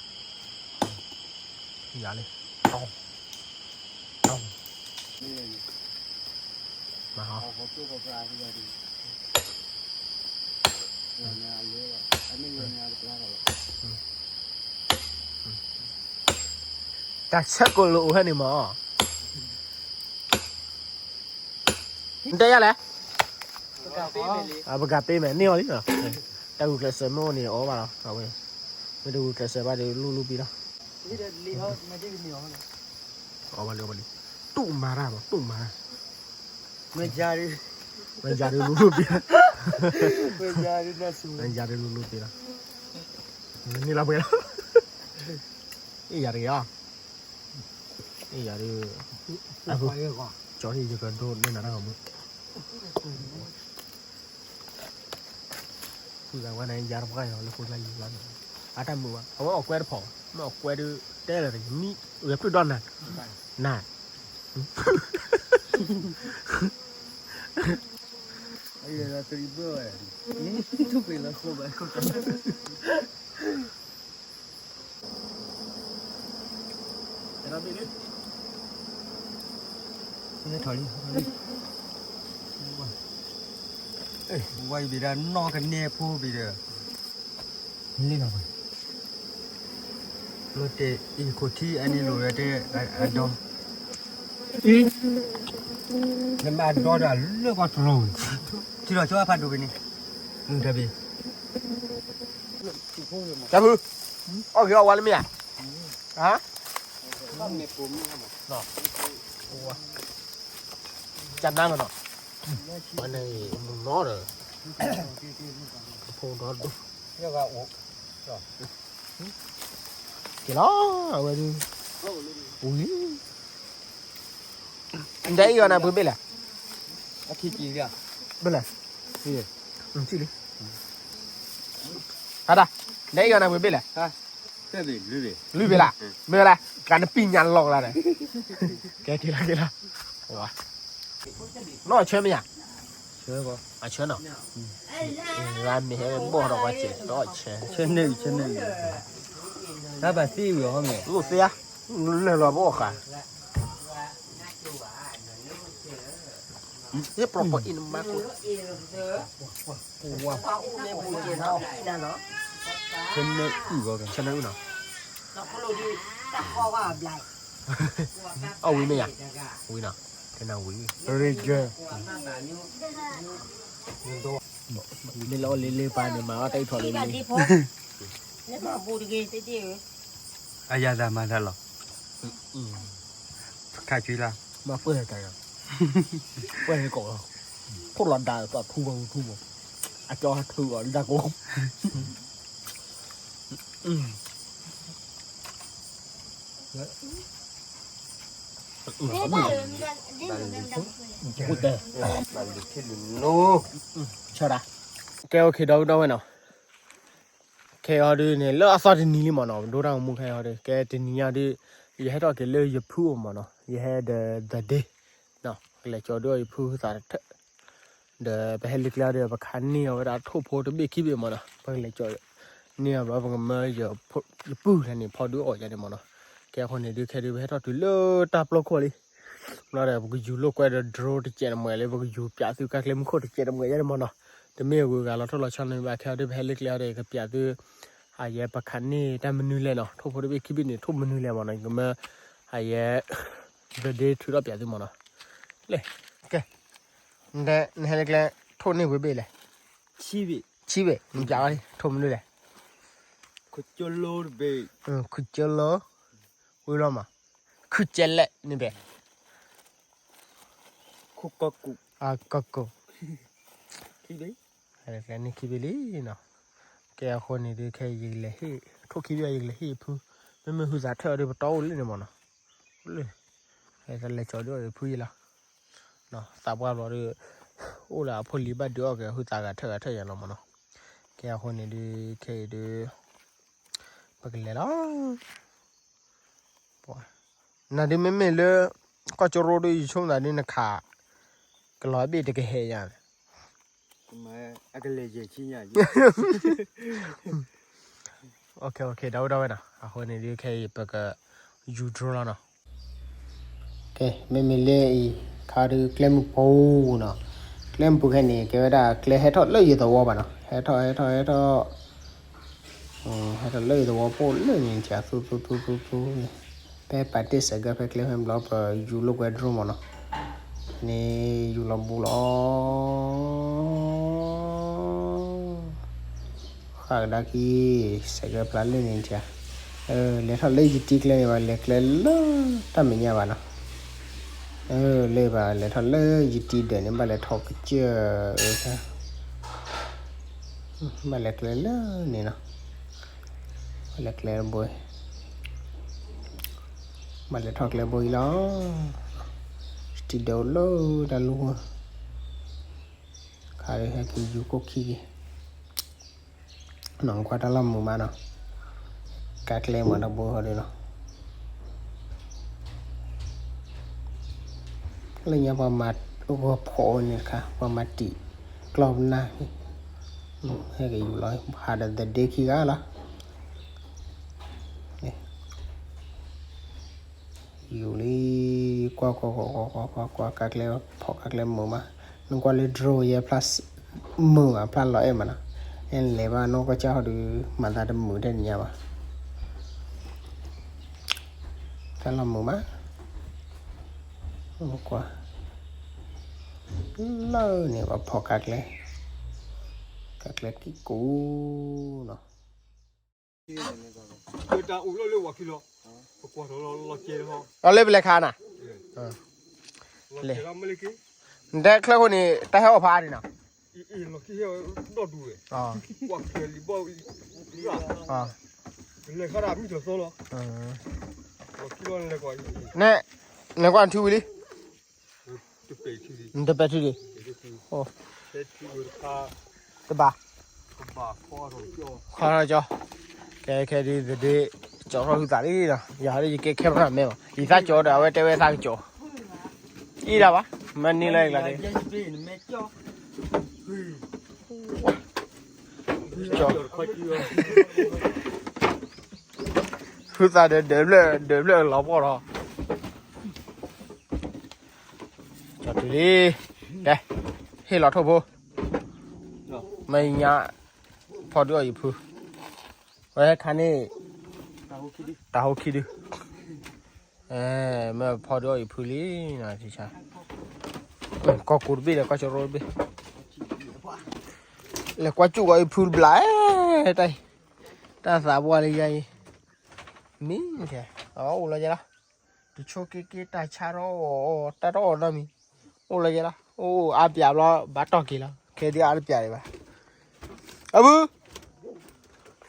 ယၤလံ, တီၢ်, တီၢ်, မၤဟီ, တၢ်ဆၢကိးလိာ်အိၣ်ဖဲန့ၣ်မး, နတဲယၤလဲၣ် ပကးပ့မဲာ်န့ၢ်အီၤလံ, တၢ်ဂုာ်ကျဲးစၢးမ့ၢ်အိၣ်န့ၣ်အီၣ်ဘၣ်လီၤ, အဝဲ, မ့ၢ်တဂုာ်ကျဲးစၢးဘၣ်ဒီးလူလူပံၤလီၤ, အီၣ်ဘၣ်လံအီၣ်ဘၣ်လံ, တူၢ်မၤတၢ်မး တူၢ်မၤတၢ်, မ့ၢ်ယၤဒုးလူလူပံၤ, မ့ၢ်ယၤဒုးလူလူပံၤလီၤ, န့ၢ်လီၤပှဲၤလီၤ, အ့ၣ်ယၤတဂ့ၤအီၤ အ့ၣ်ယၤဒုး, ကၠီယကဒိးန့ၢ်နၤတၢ်ဂီၤမူ, ဃုသးဝဲန့ၣ် ယၤတပှၢ်အံၤလီၤ လၢဃိသးယံၤလီၤန့ၣ် အတၢ်မုာ်ဘၣ် အဝဲအီၣ်ကွဲတဖီၣ် မ့ၢ်အီၣ်ကွဲဒုး တဲလၢတမံၤ ဂဲၤဖုၣ်ဒီနၤ နၤ ထီၣ်လံ ထီၣ်လံ ဝဲအံၤဘၣ်ဒၣ်နီၢ်ကနဲဖိဘၣ်ဒီး လ့လီၤဘၣ် လီၤတဲာ်အံၤခိၣ်ထံအန့ၣ်လိာ်ဝဲတဲအဒီ နမ့ၢ်အဒီဒီးအလၢပှၤတရီ ထံလီၤဆီဖးဒိၣ်ကန့ၣ် တၢ်ဘ့ၣ် တၢ်ဖု အီၣ်ဂ့ၤအီၣ်ဝါလၢမ့ၢ်ဧါ ဟါ ကနါမနီၤ ဝဲန့ၣ်မုၢ်နီၤဒီး ဖိဒီဒိၣ် က့ၤလီၤ အဝဲဒုး ဝံၤ နအံၤဂီၤနၤပှ့ၤဘ့ၣ်လဲၣ် ဘ့ၣ်လဲၣ် ထံၣ်လံ တၢ်ဒၣ် နအံၤဂီၤနၤပှ့ၤဘ့ၣ်လဲၣ် လွံၢ်ဘ့ၣ်လံ မ့ၢ်ဝဲဒၣ် ကနပံၢ်ညါလီၤကလါဒီး ကဲက့ၤလီၤက့ၤလီၤ နီၢ်အဆၢမ့ၢ်ဧါ အဆၢနီၤ ဂၤမ့ၢ်ဟဲဘီၣ်ဒီးကွၢ်စဲးဒီးဆၢ ဆၢန့ၣ်အံၤ ဆၢန့ၣ်အံၤ တၢ်ဘၣ်သ့ၣ်ဝံၤအီၤမ့ၢ် လိၣ်သ့ဧါ လၢလီၤဘီၣ်ဃာ် ယပြပအံနမါကိ ဆၢန့ၣ်အံၤဂီၤ ဆၢန့ၣ်အံၤနီၤ အဝံၤမ့ၢ်ယၤ ဝံၤနီၤ ကနၣ်ဝံၤ ရ့ကၢ မ့ၢ်လၢအီၣ်လ့လ့ပၢ်န့ၣ် မၤအီၣ်တၢ်အံးထီၣ်လ့လ့ အယၤသးမၤတၢ်လီၤ ခါကွံလၢ မၤပှဲၢ်တၢ်ယၤ ပှဲၢ်ဟဲကီးလီၤ ထိၣ်လီၤဒါပှၤထူပှၤထူပှၤ အကၠီဟဲထုးအီၤလၢတၢ်ကိး ဆၢဒၣ် ကဲ okay ဒီပုၢ်ဒီဝဲၢ်နီၤ ခဲအံၤဒုးန့ၣ် လၢအသီတနံၤလံမ့ၢ်နီၤ ဒိတၢ်ဂီၤမူခဲအံၤဒုး ကဲတနံၤညါဒုး ယဟဲထီၣ်က့ၤလၢယဖုအိၣ်မ့ၢ်နီၤ ယဟဲဒီး the day နီၤ ကလဲၤကၠီဒုးအီၣ်ယဖုသးတထၢၣ် ဒီးပဟဲလၢကျဲအံၤဒီး ပခးန့ၢ်အီၤဝဲဒၣ်ထိၣ်ဖိတဘ့ၣ်ခံဘ့ၣ်မ့ၢ်နီၤ ပကလဲၤကၠီန့ၢ်အီၤဘျီ ပကမၢယပုၢ်န့ၣ် ဖီဒုးအီၣ်ယၤန့ၣ်မ့ၢ်နီၤ ကဲအဃိန့ၣ်ဒုး ခဲဒုး ပဟဲထီၣ်တုၤလၢတၢ်ပျီခိၣ်လံ ဘျီဒီး ပကယူၤလိာ်ကွဲဒီး drone တစဲးတမှဲာ်လၢ ပကယူၤပၠးသုကါကျဲမုၢ်ခိၣ်တစဲးတမှဲာ်ယဲန့ၣ်မ့ၢ်နီၤ တမ့ၢ်အဂုၤအဂၤလီၤထီၣ်လီၤဆီန့ၣ်ဘၣ် ခဲအံၤဒုး ပဟဲလၢကျဲအံၤဒီး ကပၠးသု အယဲပခးန့ၢ်တၢ်မနုၤလဲၣ်နီၤ ထိၣ်ဖိတဘ့ၣ်ခံဘ့ၣ်န့ၣ် ထိၣ်မနုၤလဲၣ်မ့ၢ်နီၤ ယကမၢ အယဲ birthday ထုးထီၣ်ပၠးသုမ့ၢ်နီၤ လဲၣ် ကဲ နဟဲလၢကျဲ ထိၣ်န့ၢ်ဝံၤဘ့ၣ်လဲၣ် ဆံဘ့ၣ် နပၠးအီၤလံ ထိၣ်မနုၤလဲၣ် ခူကၠိလိတဘ့ၣ် ခူကၠိလိ ဝံၤလီၤမး ခူကၠဲလဲၣ်န့ၣ်ဘ့ၣ် ခူကီၢ်ကူၣ် ကီၢ်ကူၣ် န့ၢ်ခံဘ့ၣ်လံနီၤ ကဲအဃိန့ၣ်ဒုး ခဲအံၤယကလဲၤဟ့ၣ် ထိၣ်ခံဘ့ၣ်ယကလဲၤဟ့ၣ်ယဖု မ့မ့ၢ်ဟုသးထၢၣ်အီၤဒုး ပတီၢ်အိၣ်လၢန့ၣ်မ့ၢ်နီၤ လၢ လဲၤကၠီဒုးအီၣ်ယဖုယဲလီၤ သးပှၢ်ဘျီဒုး အိၣ်လၢအဖိလံၤဘၣ်ဒုးအီၣ်က့ၤ ဟုသးဂၤထၢၣ်ဂၤထၢၣ်ယဲလီၤမ့ၢ်နီၤ ကဲအဃိန့ၣ်ဒုး ခဲအံၤဒုး ပကလဲၤလီၤ နၤဒုးမ့မ့ၢ်လၢ ကီၢ်ကရိဒုး ယဆိကမိၣ်သးဒုးနခး ကလီၤဘ့ၣ်တကဟဲယၤန့ၣ် အကလဲၤယဲၢ်ဆံညါ okay okay ဒီပုၢ်ဒီဝဲၢ်နီၤ အဃိန့ၣ်ဒုးခဲအံၤပက ယူၤ drone လီၤနီၤ ကဲ မ့မ့ၢ်လၢအံၤ ခါဒုးကျဲမုၢ်ပူၤနီၤ ကျဲမုၢ်ပူၤခဲန့ၣ် ကဲဝဲဒၣ်ကျဲဟဲထီၣ်လၢယသဝီဘၣ်နီၤ ဟဲထီၣ်ဟဲထီၣ်ဟဲထီၣ် ဟဲထီၣ်လၢယသဝီဖိလၢန့ၣ် ထံသူသူသူသူ ဖဲပာ်တ့ၢ်စဲးကၢဖဲကျဲဖဲဘျီ ပယူၤလိာ်ကွဲ drone မ့ၢ်နီၤ န့ၣ်ယူၤလီၤဘူးလီၤ ဃၣ်ကဒါက့ၤ စဲးကၢဖျါလၢန့ၣ်ထံ လဲၤထီၣ်လၢယတံၤကျဲန့ၣ် ဘၣ်လဲၤကျဲလၢတၢ်မဲာ်ညါဘၣ်နီၤ လၢဘၣ်လဲၤထီၣ်လၢယတံၤဒၢးန့ၣ် ဘၣ်လဲၤထီၣ်ကစၢၢ် ဘၣ်လဲၤကျဲလၢန့ၣ်နီၤ ဘၣ်လဲၤကျဲဘိ ဘၣ်လဲၤထီၣ်ကျဲဘိအံၤလီၤ တံၤဒၢးအိၣ်လၢတၢ်လူၤ ခါဒုးဟဲက့ၤယူၤခိၣ်ခံက့ၤ ကွၢ်တၢ်လီၢ်မုာ်မးနီၤ, ကါကျဲမၤတၢ်ဘိဟီဒုနီၤ, လၢညါပှၤမၤအိၣ်ဂီၤဖိန့ၣ်တခါ ပှၤမၤတံာ်ကျီၢ်ပနၢ်, ဟဲက့ၤယူၤလီၤ ဟးဒီးသဒ့ခံဂၤလီၤ. ယူၤလံ, ကွၢ်ကွၢ်ကွၢ်ကွၢ်ကွၢ်ကွၢ်ကွၢ် ကါကျဲ ဖီၣ်ကါကျဲမုာ်မး, နကွၢ်လၢ drone ယဲဖျါ မုာ်မး ဖျါလီၤအဲၣ်မးနီၤ, အဲၣ်လဲၤဘၣ်နီၢ်ကီၢ်ကၠၢ်ဟီဒု မၤသးတမုာ်ထဲန့ၣ်ညါဘၣ်, တၢ်လီၢ်မုာ်မး, ကွၢ်, လၢန့ၣ် ပှၤဖီၣ်ကါကျဲ, ကါကျဲကံၢ်ကူနီၤ. အလၢပလဲၤခါနၤ, နတဲချၢဃိန့ၣ် တၢ်ဟဲအီၣ်ဖးအါဒံးနီၤ, န့ၣ်, နကွၢ်နထံဝံၤလံ, နတပဲာ်ထံဒံး, တဘၣ်, ခီထီၣ်ကၠီ, ခဲခဲဒုးသဒ့, ကၠီထီၣ်ဟုသးလံနီၤ, ယၤဒုးယကဲ camera man ဘၣ်, ယသးကၠီဒီး အဝဲတဲဝဲသးကၠီ, အံၤဒၣ်ဘၣ်, မ့ၢ်န့ၢ်လၢအဂၤဒၣ် ဟုသးဒီး ဒၢးဖျၢၣ် ဒၢးဖျၢၣ်လီၤပှီၢ်ထီၣ်, ကၠီတုၤလံ, ကဲ, ဟ့ၣ်လီၤထိၣ်ဖိ, မ့ၢ်ညါ, ဖီဒုးအီၣ်ယဖု, ဝဲခါန့ၣ်, တၢ်ဟိခံဒု, မ့ၢ်ဖီဒုးအီၣ်ယဖုလံနီၤ, ကီၢ်ကိးတဘ့ၣ်ဒီး ကီၢ်ကၠီရိတဘ့ၣ်, လဲၤကွၢ်ကၠူၣ်ကီးယဖုတဘျီ, တၢ်သးပှၢ်လၢယၤအံၤ, မံ, အအိၣ်လီၤယဲလီၤ, တဆိက့ၤက့ၤတၢ်ဆါထီၣ်အီၣ် တၢ်တအီၣ်နီတမံၤ, အိၣ်လီၤယဲလီၤ, အိၣ်အါပၠးဘျီ ဘၣ်တီၢ်က့ၤလီၤ, ခဲဒုးအါတပၠးဒံးဘၣ်, အဖု,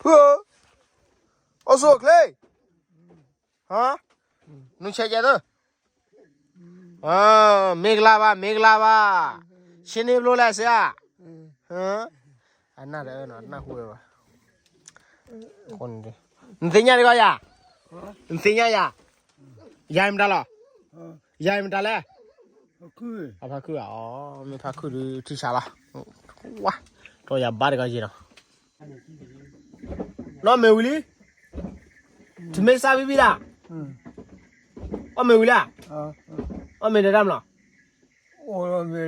ဖုဧၢ, အိၣ်ဆူၣ်အိၣ်ချ့ နုဆဲးကဲသၢ, မ့ၢ်ကလါဘၣ် မ့ၢ်ကလါဘၣ်, ဆ့န့ၢ်ဘျိလဲၣ်စ့ဧါ, အနၢ်တအၢနီၤ နၢ်ဟူဝဲဘၣ်, နသ့ၣ်ညါတဂီၢ်ယၤ, နသ့ၣ်ညါယၤ, ယၤအံၤမတၤလီၤ, ယၤအံၤမတၤလဲၣ်, အဖါခုၣ်ဧါ, မ့ၢ်ဖါခုၣ်ဒုးထံၣ်ဆါလီၤ, ဝါ, တယၤဘါတဂီၢ်ယံၤနီၤ နီၢ်မ့ၢ်ဝံၤလံ, တမ့ၢ်စၢ်ဘံဘံဒၣ်, အီၣ်မ့ၢ်ဝံၤလံ, အီၣ်မ့ၢ်ဒီးတၢ်မလီၤ, အိၣ်လီၤမ့ၢ်ဒီ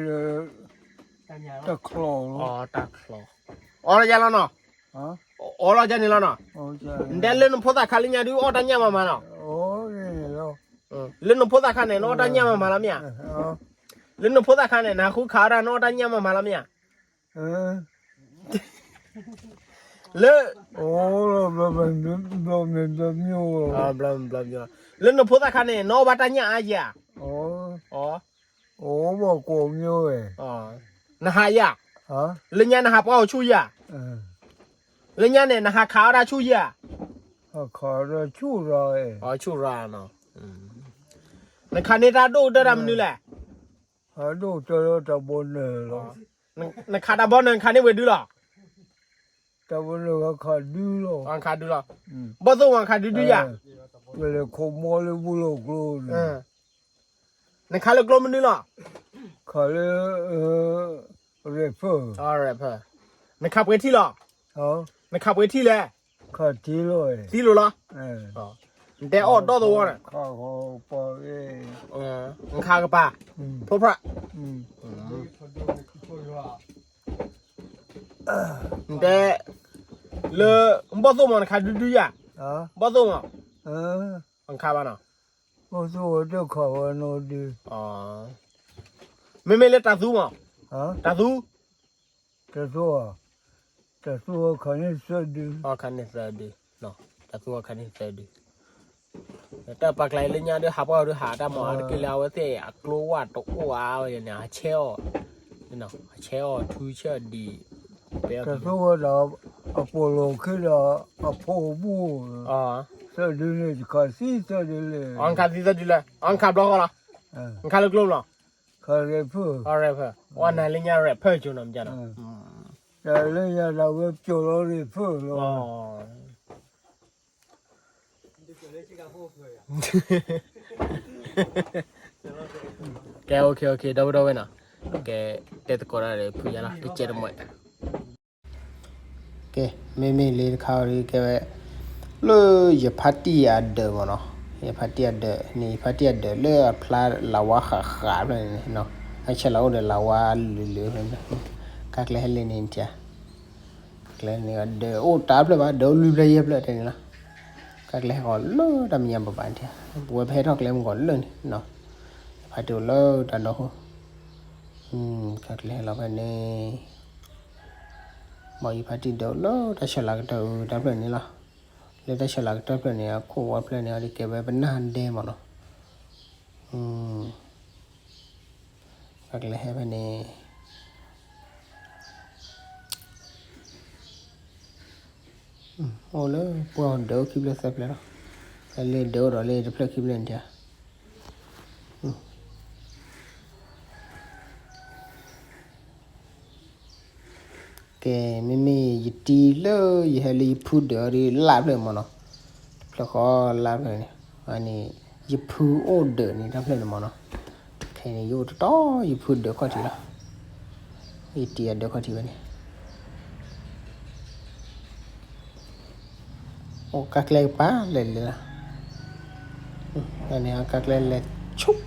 း, တၢ်ချီ, တၢ်ချီ, အီၣ်လီၤယဲလီၤနီၤ, အီၣ်လီၤယဲန့ၣ်လီၤနီၤ, နတဲလၢနဖိသၣ်ခါလၢညါဒုးအီၣ်တၢ်ညၣ်မးမးနီၤ, လၢနဖိသၣ်ခါန့ၣ် နအီၣ်တၢ်ညၣ်မးမးလီၤမ့ၢ်ဧါ, လၢနဖိသၣ်ခါန့ၣ် နဟးဃုခးအီၣ်တၢ် နအီၣ်တၢ်ညၣ်မးမးလီၤမ့ၢ်ဧါ, လၢ, ဘျီမ့ၢ်ဘျီမ့ၢ်, လၢနဖိသၣ်ခါန့ၣ် နအီၣ်ဘၣ်တၢ်ညၣ်အါယၤ, အိၣ်ဘၣ်ကိးမ့ၢ်ဝဲ, နဟးယၤ, လၢညါနဟးပှၢ်အီၤဆူၣ်ယၤ, လၢညါန့ၣ် နဟးခးအီၣ်တၢ်ဆူၣ်ယၤ, ဆူၣ်ရၤနီၤ, နခးန့ၢ်တၢ်ဒိၣ်ကတၢၢ်တၢ်မနုၤလဲၣ်, တၢ်ဒိၣ်ကတၢၢ်လၢတၢ်ဘီနၢၤလီၤ, နခးတၢ်ဘီနၢၤ နခးန့ၢ်ဝဲဒုလီၤ, တၢ်ဘီနၢၤခးဒုလီၤ, ခးဒုလီၤ, ဘီၣ်သိၣ်မး နခးဒုဒုယၤ, ပလဲၤခိးမီလၢဘူၣ်လီၤကျိန့ၣ် နခးလၢကျိမနုၤလီၤ, ခးလၢ, ရဲၣ်ဖၢၣ်, ရဲၣ်ဖၢၣ်, နခးပှဲၤထံလီၤ, နခးပှဲၤထံလဲၣ်, ခးထံလီၤ, ထံလိၤလီၤ, နတဲအီၣ်ဒီသဝီန့ၣ်, နခးကပၤ, ဖိဖြၣ်, နတဲ, လၢ, ဘီၣ်သိၣ်မး နခးဒုဒုယၤ, ဘီၣ်သိၣ်မး, နခးဘၣ်နီၤ မ့မ့ၢ်လၢတၢ်သူမး, တၢ်သူ, တၢ်သူ, တၢ်သူခးန့ၢ်သၢဒု, ခးန့ၢ်သၢဒု, တၢ်သူခးန့ၢ်သၢဒု, တၢ်ပာ်ကျါအံၤလၢညါဒုး ဟးပှၢ်အီၤဒုး ဟးတၢ်မၤအါတက့ၢ်လၢအဝဲသ့ၣ်အကျိဝဲတအိၣ်ဧါဝဲန့ၣ် ဟးဆဲအီၣ်, ဟးဆဲအီၣ်ထူဆဲအီၣ်ဒံး, တၢ်သူဝဲဒီး, အပိာ်လိာ်ခံဒီး, အဖိအဘူၣ်, သၢဒုန့ၣ် တခးသံသၢဒုလဲၣ်, အီနခးသံသၢဒုလဲၣ်, အီနခးဘျီဃီလီၤ, နခးလၢကျိမးလီၤ, ရဲၣ်ဖၢၣ်, ဝဲနၤလၢညါရဲၣ်ဖၢၣ်ကၠိနီၤမးနီၤ တၢ်လၢယၤတၢ်ဝဲပျီၢ်လီၤရ့ၣ်ဖၢလီၤ. ကဲ OK OK ဒီပုၢ်ဒီဝဲၢ်နီၤ, ကဲ တဲသကိးတၢ်ဒီးဖုယါလီၤ တကဲတမှဲ. ကဲ မ့မ့ၢ်လၢတခါအံၤဒ်ကဲဝဲ လၢယဖါတံၢ်အဒၢးမ့ၢ်နီၤ, ယဖါတံၢ်အဒၢးန့ၣ် ယဖါတံၢ်အဒၢးလၢအဖျါလၤဝါဃးဃးဖျၢၣ်န့ၣ်နီၤ, အဆဲးလီၤအိၣ်ဒီးလၤဝါလုာ်လုာ်ဖျၢၣ်န့ၣ်, ကါကျဲဟဲလ့န့ၣ်ထံဧါ, ကါကျဲန့ၣ်ဒၢးအိၣ်တၢ်ဖျၢၣ်ဘၣ် ဒၢးအိၣ်လွံၢ်ဖျၢၣ်ယဲၢ်ဖျၢၣ်တဲန့ၣ်လီၤ, ကါကျဲဟဲဃီၤလၢတၢ်မဲာ်ညါဘၣ်ဘၣ်ထံဧါ, ပဝဲပဟဲထီၣ်ကျဲမုၢ်ကီၤလၢာ်န့ၣ်နီၤ, ယဖါတံၢ်အိၣ်လၢတၢ်ဒီခိၣ် ကါကျဲဟဲလီၤဖဲန့ၣ်, ဘၣ်ယဖါတံၢ်ဒၢးအိၣ်လၢတၢ်ဆၢလၤကတၢၢ်တၢ်ဖျၢၣ်န့ၣ်လီၤ, လၢတၢ်ဆၢလၤကတၢၢ်ဖျၢၣ်န့ၣ် အခိၣ်ဝါဖျၢၣ်န့ၣ် အဒ်ကဲဝဲပနၢ်ဒဲမ့ၢ်နီၤ, ကါကျဲဟဲဖဲန့ၣ် အိၣ်လၢပှၢ်ဒၢးအိၣ်ခံဖျၢၣ်သၢဖျၢၣ်လီၤ, ဖဲလၢဒၢးအိၣ်ဒီးလၢတဖျၢၣ်ခံဖျၢၣ်န့ၣ်ထံဧါ. ကဲ မ့မ့ၢ်ယတံၤလၢယဟဲလၢယဖုဒၢးအီၤဒီးလၢ်ဖျၢၣ်မ့ၢ်နီၤ, တဖျၢၣ်ဃီလၢ်ဖျၢၣ်န့ၣ်, အန့ၣ် ယဖုအိၣ်ဒၢးန့ၣ်တၢ်ဖျၢၣ်န့ၣ်မ့ၢ်နီၤ, ခဲအံၤန့ၣ် ယအိၣ်တတီၤ ယဖုဒၢးခီၣ်ထံးလီၤ, ယတံၤအဒၢးခီၣ်ထံးဝဲန့ၣ် အိၣ်ကါကျဲကပၤလဲၤလဲၤလီၤ, အန့ၣ်ကါကျဲလဲၤဆူၣ်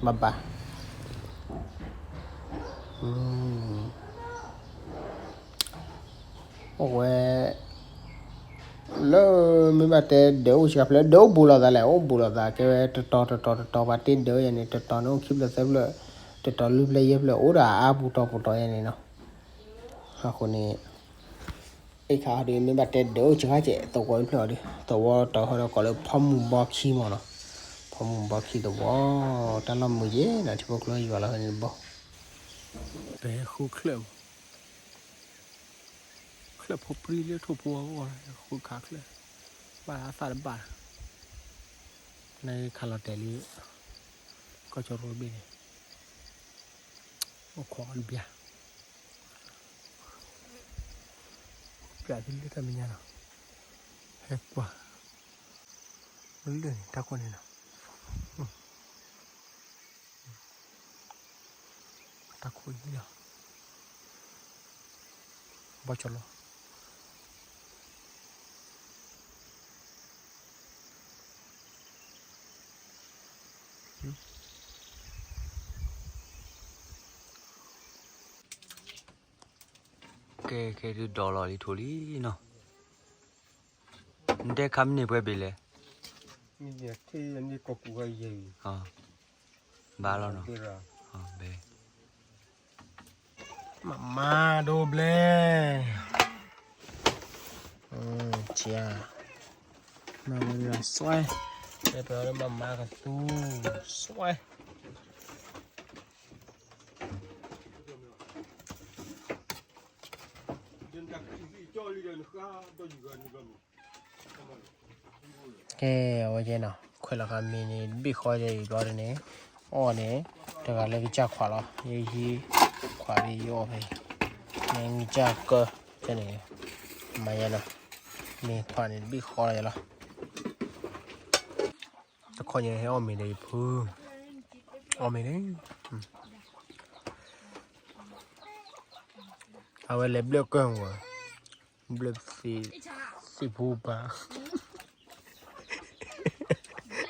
ဘၣ်ဘၣ်, အိၣ်ဝဲ လၢမ့ၢ်ဘၣ်တဲဒၢးအိၣ်စှၤဖျၢၣ် ဒၢးအိၣ်ဘူးလိာ်သးလဲၣ် အိၣ်ဘူးလိာ်သး ကဲဝဲတတီၤတတီၤတတီၤ ပှၤတ့ဒၢးယဲန့ၣ် တတီၤန့ၣ်အိၣ်ခံဖျၢၣ်သၢဖျၢၣ်, တတီၤလွံၢ်ဖျၢၣ်ယဲၢ်ဖျၢၣ် အိၣ်ဒၣ်အါပူၤတီၤပူၤတီၤယဲန့ၣ်နီၤ, အဃိန့ၣ် အ့ၣ်ခါအီၤဒီး မ့ၢ်ဘၣ်တဲဒၢးအိၣ်စှၤကဲး သဝီဖျၢၣ်အီၤဒီး သဝီတီၤဟီဒီးကိးလၢဖီမုၢ်ဘီခံမ့ၢ်နီၤ, ဖီမုၢ်ဘီခံသဝီ, တၢ်လီၢ်မုာ်ယဲနီၤ ထံဖိကျိယွၤလီၤဖဲန့ၣ်တဘိ, ပဟဲဃုချၢၣ်မး ချၢၣ်ဖိပြံလၢထိၣ်ဖိအဂီၢ် ဃုခးချၢၣ်, ဘၣ်အသၣ်တဘၣ်, နခးလီၤတဲာ်လံ, ကီၢ်ကၠီရိဘ့ၣ်န့ၣ်, အိၣ်ခိးအီၤတဘျီ, ပျးသုလၢတၢ်မဲာ်ညါနီၤ, ဟဲကွၢ်, လၢန့ၣ်တၢ်ခိၣ်န့ၣ်နီၤ တၢ်ခိၣ်အံၤလီၤ, ဘီကၠီလီၤ, ကဲ ကဲ ဒုးဒီးလီၤလံထိၣ်လံနီၤ, နတဲခါမ့ၢ်န့ၢ်ပှဲၤဘ့ၣ်လဲၣ်, ဘၣ်လီၤနီၤ, ဘဲ မၤမၤဒိဘျဲၣ်, ဆံး, မၤဝဲဒၣ်စွဲ, တဲပှၤလၢမၤမၤကသူ, စွဲ ကဲ အဝဲကဲနီၤ ခွဲးလီၤဃာ်မ့ၤန့ၣ် တဘ့ၣ်ဃီယဲအံၤဘျီဒ်န့ၣ်, အီၣ်န့ၣ် တဂၤလၢကစၢ်ခွးလီၤ, ယဟံးခွးဒ်ယအီၣ်ဖဲ, မ့ၢ်ကစၢ်ကၢ, ကဲန့ၣ်, မၤယဲနီၤ, မ့ၢ်ခွးန့ၣ်တဘ့ၣ်ဃီလီၤယဲလီၤ, တခီညါဟဲအီၣ်မ့ၤဒီးယဖု, အီၣ်မ့ၤန့ၣ်, အဝဲလဲၤဘျၢၣ်ကၢၢ်မး, ဘျၢၣ်သ့ၣ်, သ့ၣ်ဖိပၤ,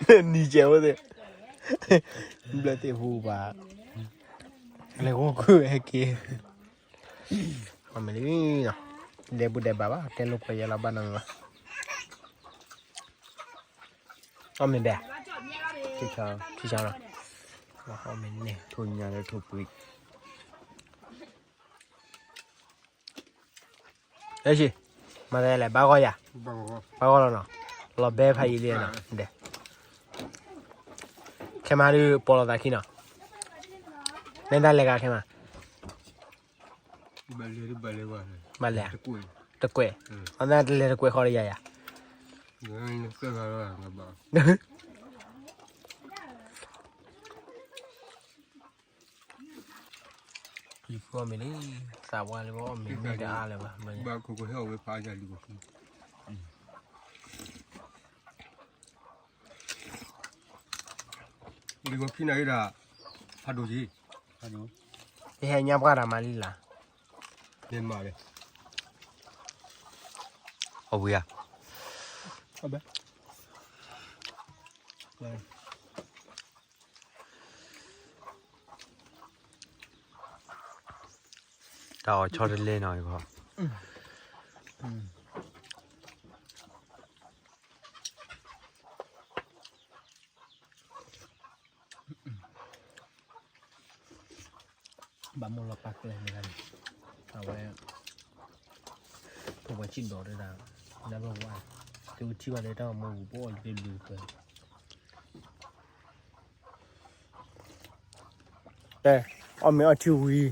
နံၤကဲဝဲသ့ၣ်, ဘျၢၣ်သ့ၣ်ဖိပၤ, လဲၤဂီၢ်ခုၣ်ဟဲက့ၤ, အီၣ်မ့ၤလံနီၤ, ဒဲဘူဒဲဘၣ်ဘၣ် တဲလိာ်ကွဲယဲလီၤဘၣ်နီၤမး, အီၣ်မ့ၤဘဲ, ထံဆါ, ထံဆါလီၤ, အီၣ်မ့ၤန့ၣ် ထိၣ်ညါလၢထိၣ်ပှံၤ ဟဲဆံး, မၤသးလဲၣ် ဘၣ်ဂီၢ်ယၤ, ဘၣ်ဂီၢ်လီၤနီၤ, လီၤဘဲဖးယံာ်လံနီၤ, ဒဲး, ခဲမးဒုး ပိာ်လိာ်သးခံနီၤ, နဲဒၣ်လဲၤဂၤခဲမး, ဘၣ်လဲၤ, တကွဲး, အသးတလဲၤတကွဲးဃီဒီးယၤယၤ, နကဲဂၤလီၤ, ယဖုအီၣ်မ့ၤလံ, သးပှၢ်လၢပအီၣ်မ့ၤမ့ၢ်တအါလၢၤဘၣ်, ဘၣ်ခိၣ်ကဟဲအီၣ်ဝဲဖးယၤလံ, လံဂီၤခံနၤအံၤဒၣ်, ဖးဒိၣ်က့ၤ, ယဟဲညါပှၢ်တၢ်မၤလံလၢ်, မ့ၢ်မၤလဲၣ်, အဝံၤဧါ တၢ်အီၣ်ဆီတလဲနီၤ, ဘၣ်မိၢ်လီၤပာ်ကျဲမ့ၢ်ဂ့ၤ, အဝဲ, ဖိဝဲဆံၣ်ဒီးတဒၣ်, နဘၣ်ဝါ, သုကထံၣ်ဘၣ်လၢတၢ်မူပူၤပအီၣ်ယတလူၤပှဲၤ တဲ, အီၣ်မ့ၤအီထံဝံၤ,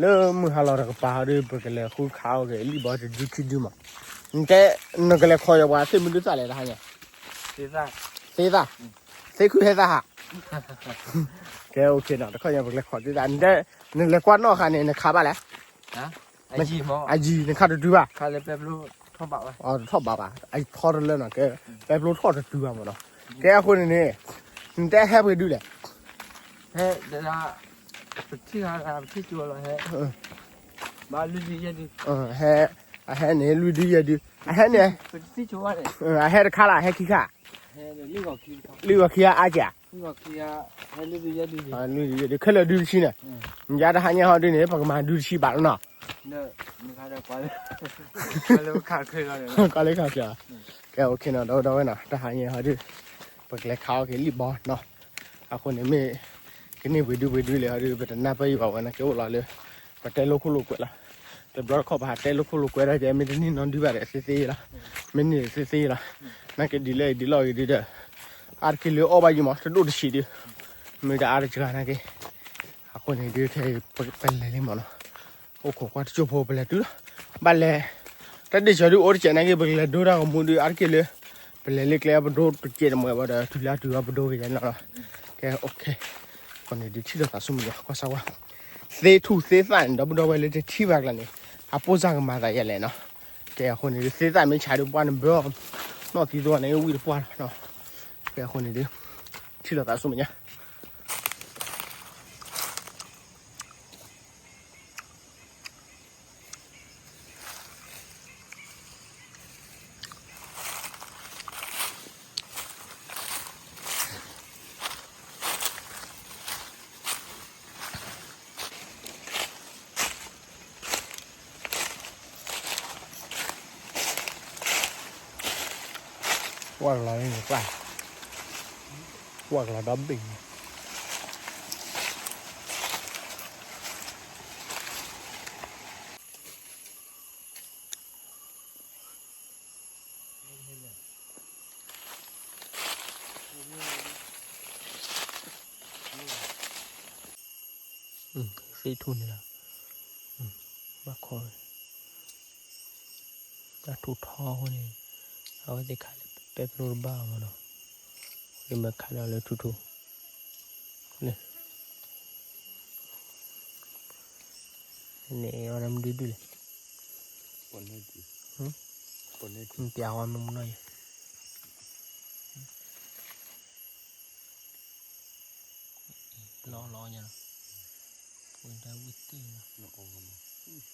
လၢမုၢ်ဟါလီၤတကပၤဟီဒီး ပကလဲၤဃုခးအီၣ်က့ၤလံၣ်ဘီတဒုခံဒုမး, နတဲ, နကလဲၤခိးယပှၤသ့ၣ်မနုၤသၣ်လဲၣ်တဟါညါ, သ့ၣ်သၣ်, သ့ၣ်ခုဟဲသၣ်ဟး, ကဲ OK နီၤ, တခီညါပကလဲၤခိးသ့ၣ်သၣ်, နတဲ, နလဲၤကွၢ်နီၣ်ဃာ်န့ၣ် နခးဘၣ်လဲၣ် အယံၤ နခးတတုၤဘၣ်, တထီၣ်ဘးဘၣ်, အထီတလၢနီၤ, ကဲ, ပဲပျိထီၣ်တတုၤဘၣ်မးနီၤ, ကဲအဃိန့ၣ်န့ၣ်, နတဲဟဲပှဲၤဒုလဲၣ်, ဟဲ, ပထံၣ်ဃာ်ပထံၣ်ကၠိလီၤ, ဟဲ, ဘၣ်လွံၢ်ဒုယဲၢ်ဒု, ဟဲ, အဟဲန့ၣ်လွံၢ်ဒုယဲၢ်ဒု, အဟဲန့ၣ်, အဟဲတခါလၢ် အဟဲခံခါ, လွံၢ်ဂီၤခံအါကဲဧါ လွံၢ်ဂီၤခံ, ခဲလၢာ်ဒုတဆံန့ၣ်, ယၤတဟါညါဟီဒုန့ၣ် ပကမၤဒုတဆံဘၣ်လီၤနီၤ, ကီလၢခးခဲ, ကဲ OK နီၤ, ဒီပုၢ်ဒီဝဲၢ်နီၤ, တဟါညါဟီဒု, ပကလဲၤခးအီၣ်က့ၤလံၣ်ဘီနီၤ, အဃိန့ၣ်မ့ၢ်, ကန့ၢ်ပှဲၤဒုပှဲၤဒုလဲၣ်ဟီဒု ပတနၢ်ပၢၢ်ယံၤဘၣ်ဝဲနီၤ, ကဲအိၣ်လီၤလၢ, ပတဲလိာ်ခိၣ်လိာ်ကွဲလီၤ, တဘျီတခီၣ်ပဟးတဲလိာ်ခိၣ်လိာ်ကွဲဒီး ကဲမ့ၢ်တန့ၢ်နီတဒုဘၣ်ဒီးသ့သ့လီၤ, မ့ၢ်န့ၢ်သ့သ့လီၤ, နာ်က့ဒ်လဲၣ်ဒ်လဲၣ်ဂ့ၤဒုဒီး, အါတက့ၢ်လၢအီၣ်ဘၣ်ယံၤမး တဒိၣ်တဆံးဒု, မ့ၢ်တအါတစှၤနာ်က့, အဃိန့ၣ်ဒုခဲအံၤ, ပလဲၤလံမးနီၤ, အိၣ်ခိးကွၢ်တကၠိဖိပလဲၤတုၤလီၤ, ဘၣ်လဲၤ, တၢ်ဒ့ၣ်စၢၤဒုအိၣ်တစဲးနာ်က့ ပကလဲၤဒိတၢ်ဂီၤမူဒု အါတက့ၢ်လၢ, ပလဲၤလၢကျဲပဒိတစဲးတမှဲၤဘၣ်ဒီး တုၤလၢတုၤအီၤပဒိဂ့ၤယၤနီၤလီၤ, ကဲ OK, အဃိန့ၣ်ဒုထံၣ်လိာ်သးဆူမဲာ်ညါ ကွၢ်စၢ်ဝါ, သ့ထူၣ်သ့သၣ်န့ၣ် ဒီပုၢ်ဒီဝဲၢ်လၢတထံၣ်ဘၣ်ကျါန့ၣ်, အပိၢ်စၢ်ကမၤသးယဲလဲၣ်နီၤ, ကဲအဃိန့ၣ်ဒု သ့သၣ်မ့ၢ်ဆါဒုပှၢ်န့ၣ်ဘၣ်, နီၢ်သံသိးန့ၣ်ဝံၣ်တပှၢ်လီၤနီၤ, ကဲအဃိန့ၣ်ဒု, ထံၣ်လိာ်သးဆူမဲာ်ညါ ဝၣ်ကလီၤန့ၣ်ပၢ်, ဝၣ်ကလီၤဒီဘ့ၣ်န့ၣ် သ့ၣ်ထူၣ်န့ၣ်လီၤ, ဘၣ်ခီ, တၢ်ထူၣ်ထီအဃိန့ၣ်, အဝဲသ့ၣ်ခးလၢပဲပဒိတဘၣ်အီၤမးနီၤ, အဃိန့ၣ်မ့ၢ်ခးလၢအီၤလၢထူၣ်ထူၣ်, န့ၣ်, န့ၣ်အီၤနမ့ၢ်ဒုဒုလဲၣ်, ပျဲအီၤမ့ၢ်မနီၤယဲၢ် လီၤလီၤညါလီၤ, ပဝဲဒၣ်ဝံၣ်တ့ၢ်လီၤ,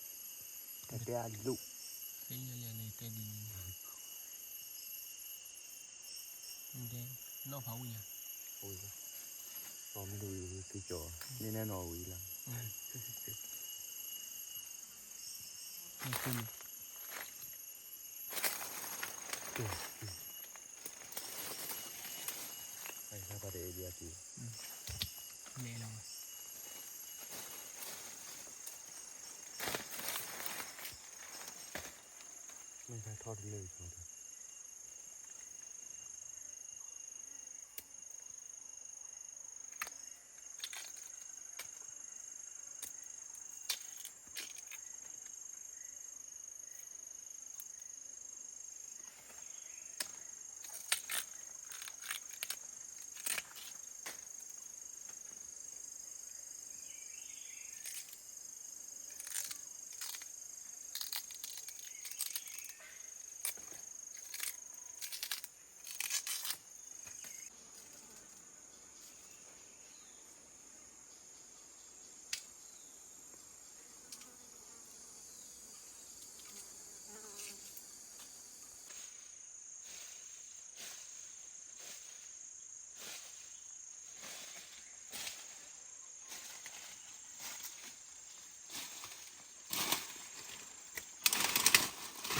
တတဲအလိၣ်, တဲလၢန့ၣ်တဲဒ်န့ၣ်, တဲ, နီၢ်ဖးဝံၣ်ညါ, အမ့ၢ်ဒ်ဝံၣ်သုကၠီ, န့ၣ်နဲနီၢ်ဝံၣ်လီၤ မ့ၢ်တၢ်ထီၣ်တလၢာ်ကီးဒီး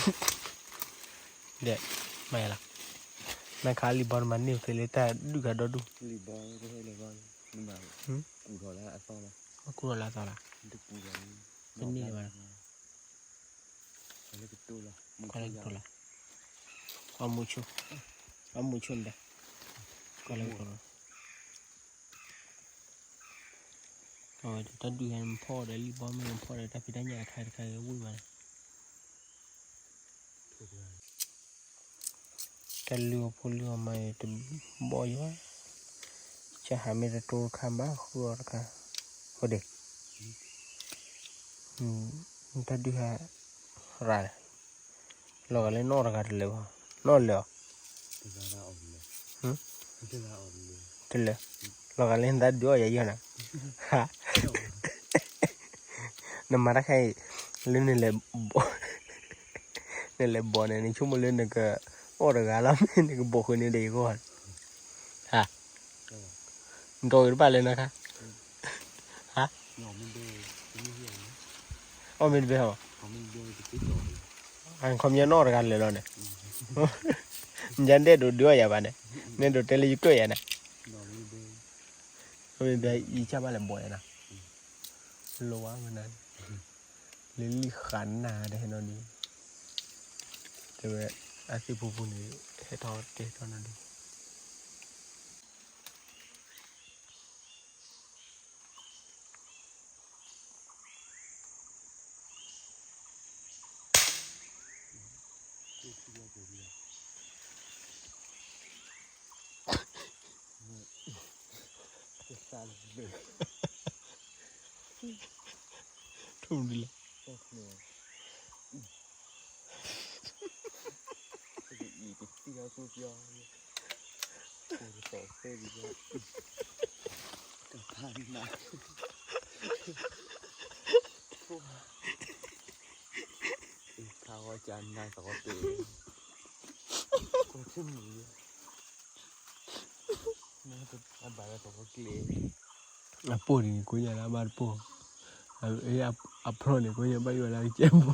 ဒဲး, မၤယၤလီၤ, နခးလံာ်ဘီတမၤန့ၢ်သ့လၢတၢ်ဒုၣ်ခါဒီဒူၣ်, လံာ်ဘီတဟဲလၢၤဘီ, နမၤ, ဟမ်, ကူၣ်ထီၣ်လၢအသီလီၤ, ကူၣ်ထီၣ်လၢအသီလီၤ, တကူၣ်ထီၣ်လံ, တန့ၢ်လၢၤဘၣ်, လၢကတိၤလီၤ, ကွၢ်လၢကတိၤလီၤ, အမူဆိ, အမူဆိန့ၣ်ဒီး, ကွၢ်လၢကတိၤလီၤ. အဝဲတၢ်ဒုးဟဲနဖီၣ်ဒီးလံာ်ဘီမ့ၢ်နဖီၣ်ဒီးတၢ်ဖံးတၢ်ညၣ်တခါတခါဂ့ၤဝံၣ်မးန့ၣ်, တၢ်လုၢ်အီၣ်ဖိလုၢ်အီၣ်မးအံၤတဘီၣ်ယၤ, ကဟးမ့ၢ်တတိတခါဘၣ်ဃုအီၤတခါ, ဟိဒ့ၣ်, တၢ်ဒုးဟဲရၤလဲၣ် လီၤဂာ်လၢနီၢ်တဂၤတလၢာ်ဘၣ်, နီၢ်လၢာ်အီၤ, တလၢာ်, လီၤဂာ်လၢနသးဒုးအီၣ်ယၤယီၤနၤ, နမၤတၢ်ခဲအံၤ, လၢနလဲၤ, နလဲၤဘီၣ်န့ၣ် နဆိကမိၣ်လၢနကအီၣ်တဂၤလီၤ မ့ၢ်နကဘီၣ်ဃုာ်န့ၣ်ဒီးယဂီၢ်, နတီၢ်ဂ့ၤတဘၣ်လၢနခါ, အီၣ်မ့ၢ်တဘဲဟီ, အခီပညီနီၢ်တဂၤလၢာ်လီၤန့ၣ်, နဒဲဒိးဒုးအီၣ်ယၤဘၣ်န့ၣ်, နဒိးတဲလၢယကၢၣ်ယၤန့ၣ်, မ့ၢ်ဘဲယကဘၣ်လဲၤဘီၣ်ယၤနၤ, လိဝါမနၤ, လၢလံာ်ဃာ်နၤတဟဲနီၤဒုး, တဲဝဲ, အသ့ၣ်ဖိပူၤန့ၣ်, ဟဲထီၣ်တဲထီၣ်နီၤဒုး ထူၣ်ဒ်လဲၣ်, ကသံၣ်အီၣ်ကပျီ, ကသံၣ်အီၣ်ကပျီ, ကဖးနး, ခါဝဲကနၤသီတ့ၢ်, ကွၢ်ထံၣ်မုၢ်, အဘၣ်လၢသီကျ့, အပိၢ်န့ၣ်ကိးညါလၢအဘၣ်တပိၢ်, အဖျီၣ်န့ၣ်ကိးညါဘၣ်ယိၣ်လၢအကစဲးဘိ,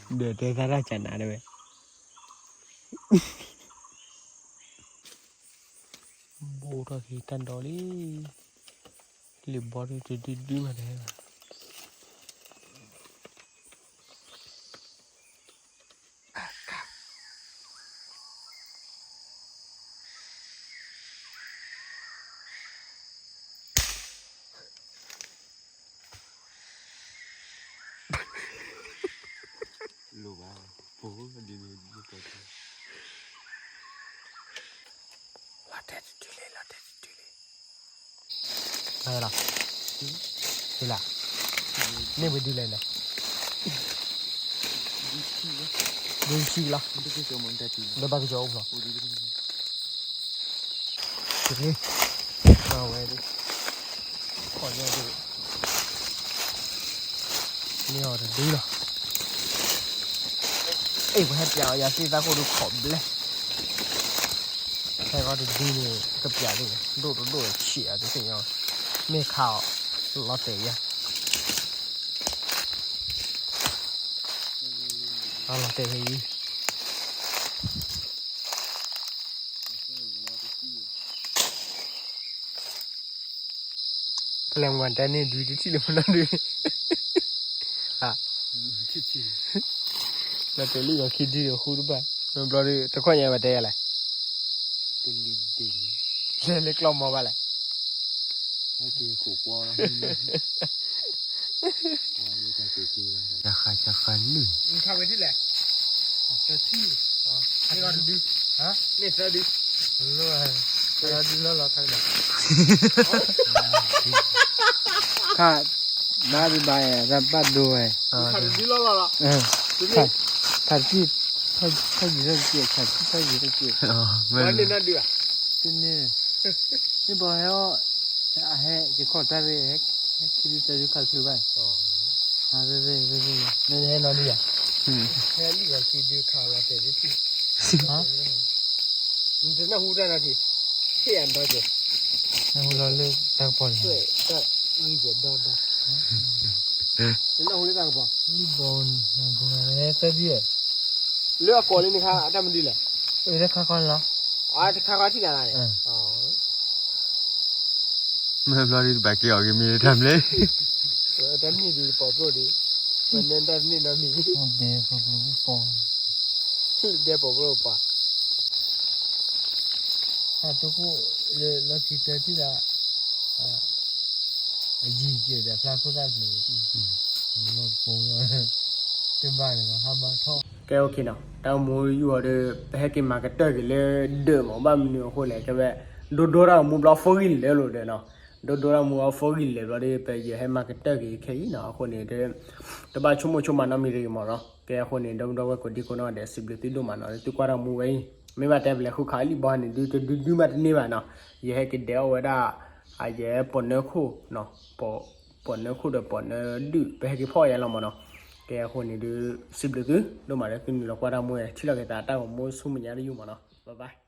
ဒီးတဲသၢတၢ်ကနၤတဲဝဲ, ဘိၣ်ထီၣ်က့ၤတၢ်ဒီးလံ, လံာ်ဘီဒုးတဒုဒုမးတဟဲဘၣ်. လိၣ်ဘၣ်, ဖိဒ်န့ၣ်, လီၤတဲာ်တတုၤလံ, လီၤတဲာ်တတုၤလံ, လီၤ, ဒ်လဲၣ်, န့ၢ်ဝဲဒ်လဲၣ်န့ၣ်, ဒ်ဆံလီၤ, လၢဘၣ်ကစီၤအိၣ်ဖျိ, တ့, အဝဲဒၣ်, ခီၣ်ညါဒၣ်, န့ၢ်အီၤတဒုလီၤ, အ့ၣ် ပှၤဟဲပျးအီၤယၤသ့ၣ်သၣ်ခိၣ်ဒုးခီၣ်ဘျဲ, ဟဲဂီၤတဒုန့ၣ် ကပျးဒၣ်, ဒိၣ်တဒိၣ်ဆံးအီၤတသ့ၣ်ညါ, မ့ၢ်ခးအီၤ, လီၤတဲာ်ယၤ အလီၤတဲာ်ဖဲအံၤ, ပလဲၤမၤတဲန့ၢ်ဒုးတထံၣ်လၢမနီၤဒုး, လီၤတဲာ်လံဂီၤခံဒုဒီးဃူတဘၣ်, မ့ၢ်ဘျီဒုး တခီညါဘၣ်တဲယၤလဲၣ်, လဲၤလၢကျီမီၤဘၣ်လဲၣ်, တၢ်ဃးတၢ်ဃးလၢာ်, န့ၢ်သၢဒု, သၢဒုလီၤလီၤ, ခါ, ဘၣ်ဒုဘၣ်ယၤ တၢ်ဘၣ်ဒိဝဲ, ခးတံၢ်, ထီၣ်ယံၤထီၣ်က့ၤ, ခးတံၢ်ထီၣ်ယံၤထီၣ်က့ၤ, တန့ၢ်, မ့ၢ်ဘၣ်ဟဲအီၣ်, ဟဲက့ၤခီၣ်တၢ်ရ့ၣ်, ဟဲခံဒုတၢ်ဒုခးတချုးဘၣ်, မ့ၢ်ဟဲနီၤဒုယၤ, ဟဲလံဂီၤခံဒုခးလီၤတဲာ်ဒု, နတနၢ်ဟူတၢ်နီၤထံး, ဟ့ၣ်အဒီက့ၤ, နဟူလီၤလၢတၢ်ကပီၤန့ၣ်, ဒီဒီ, ဒီဒီ, နနၢ်ဟူလၢတၢ်ကပီၤ လံဘီ နဂိၢ်သၢဒံၣ် လၢအကိးလံနခါအတၢ်မနုၤလဲၣ် အတခါခီလီၤ အတခါခီထံၣ်နၤလဲၣ် မ့ၢ်ဘျီဒ်တဘၣ်က့ၤအီၤက့ၤမ့ၢ်တၢ်မလဲၣ် တၢ်မ့ၢ်ဒ်ပီၣ်ပြိၣ်ဒ် ပနတၢ်မ့ၢ်နီတမံၤ ဒဲပီၣ်ပြိၣ်ပှၤ ဟးတိခိၣ်လၢလီၢ်ခံတၢ်ထံၣ်ဒီး အယံၤက့ၤဒီးဖျါခိၣ်သၣ်ဖျိး လီၤတပိလီၤ တဘၣ်န့ၣ်ဟးမၤထီၣ် ကဲ OK နီၤ တၢ်အိၣ်မူယုၢ်အီၤဒီး ပဟဲက့ၤမၤကတၢၢ်က့ၤလၢဒၢးမး ဘၣ်မနုၤအဃိလဲၣ် ကဲဝဲ ဒိဒိတၢ်အိၣ်မူဘျီ phone ဂံၢ်လဲၤလိာ်ဒီးနီၤ ဒိဒိတၢ်အိၣ်မူအ phone ဂံၢ်လဲၤဘျီဒီး ပယဟဲမၤကတၢၢ်က့ၤခဲအံၤနီၤ အဃိန့ၣ်ဒီး တဘၣ်ဆိကမိၣ်ဆိကမးနီတမံၤတဂ့ၤမးနီၤ ကဲအဃိန့ၣ် ဒီပုၢ်ဒီဝဲၢ်ကိးဒံကိးနီၢ်ဂၤဒဲး စံးဘျုးသုဒိၣ်မးနီၤ သုကွၢ်တၢ်အိၣ်မူဝဲအံၤ မ့ၢ်ဘၣ်တဲပလဲၤဃုခးလံဘီန့ၣ် ဒုတဒုဒုမးတန့ၢ်ဘၣ်နီၤ ယဟဲက့ၤဒဲးအီၣ်ဝဲဒၣ် အယဲပီၣ်နၢခိၣ်နီၤ ပီၣ်နၢခိၣ်ဒီးပီၣ်နၢဒုၣ် ပဟဲက့ၤဖီၣ်ယဲလီၤမးနီၤ ကဲအဃိန့ၣ်ဒုး စံးဘျုးသုဒိၣ်မးဒီး သုနုာ်လီၤကွၢ်တၢ်အိၣ်မူဝဲ ထံၣ်လိာ်က့ၤသးတၢ်ဂီၤမူဆူမဲာ်ညါတယုၢ်မးနီၤ bye bye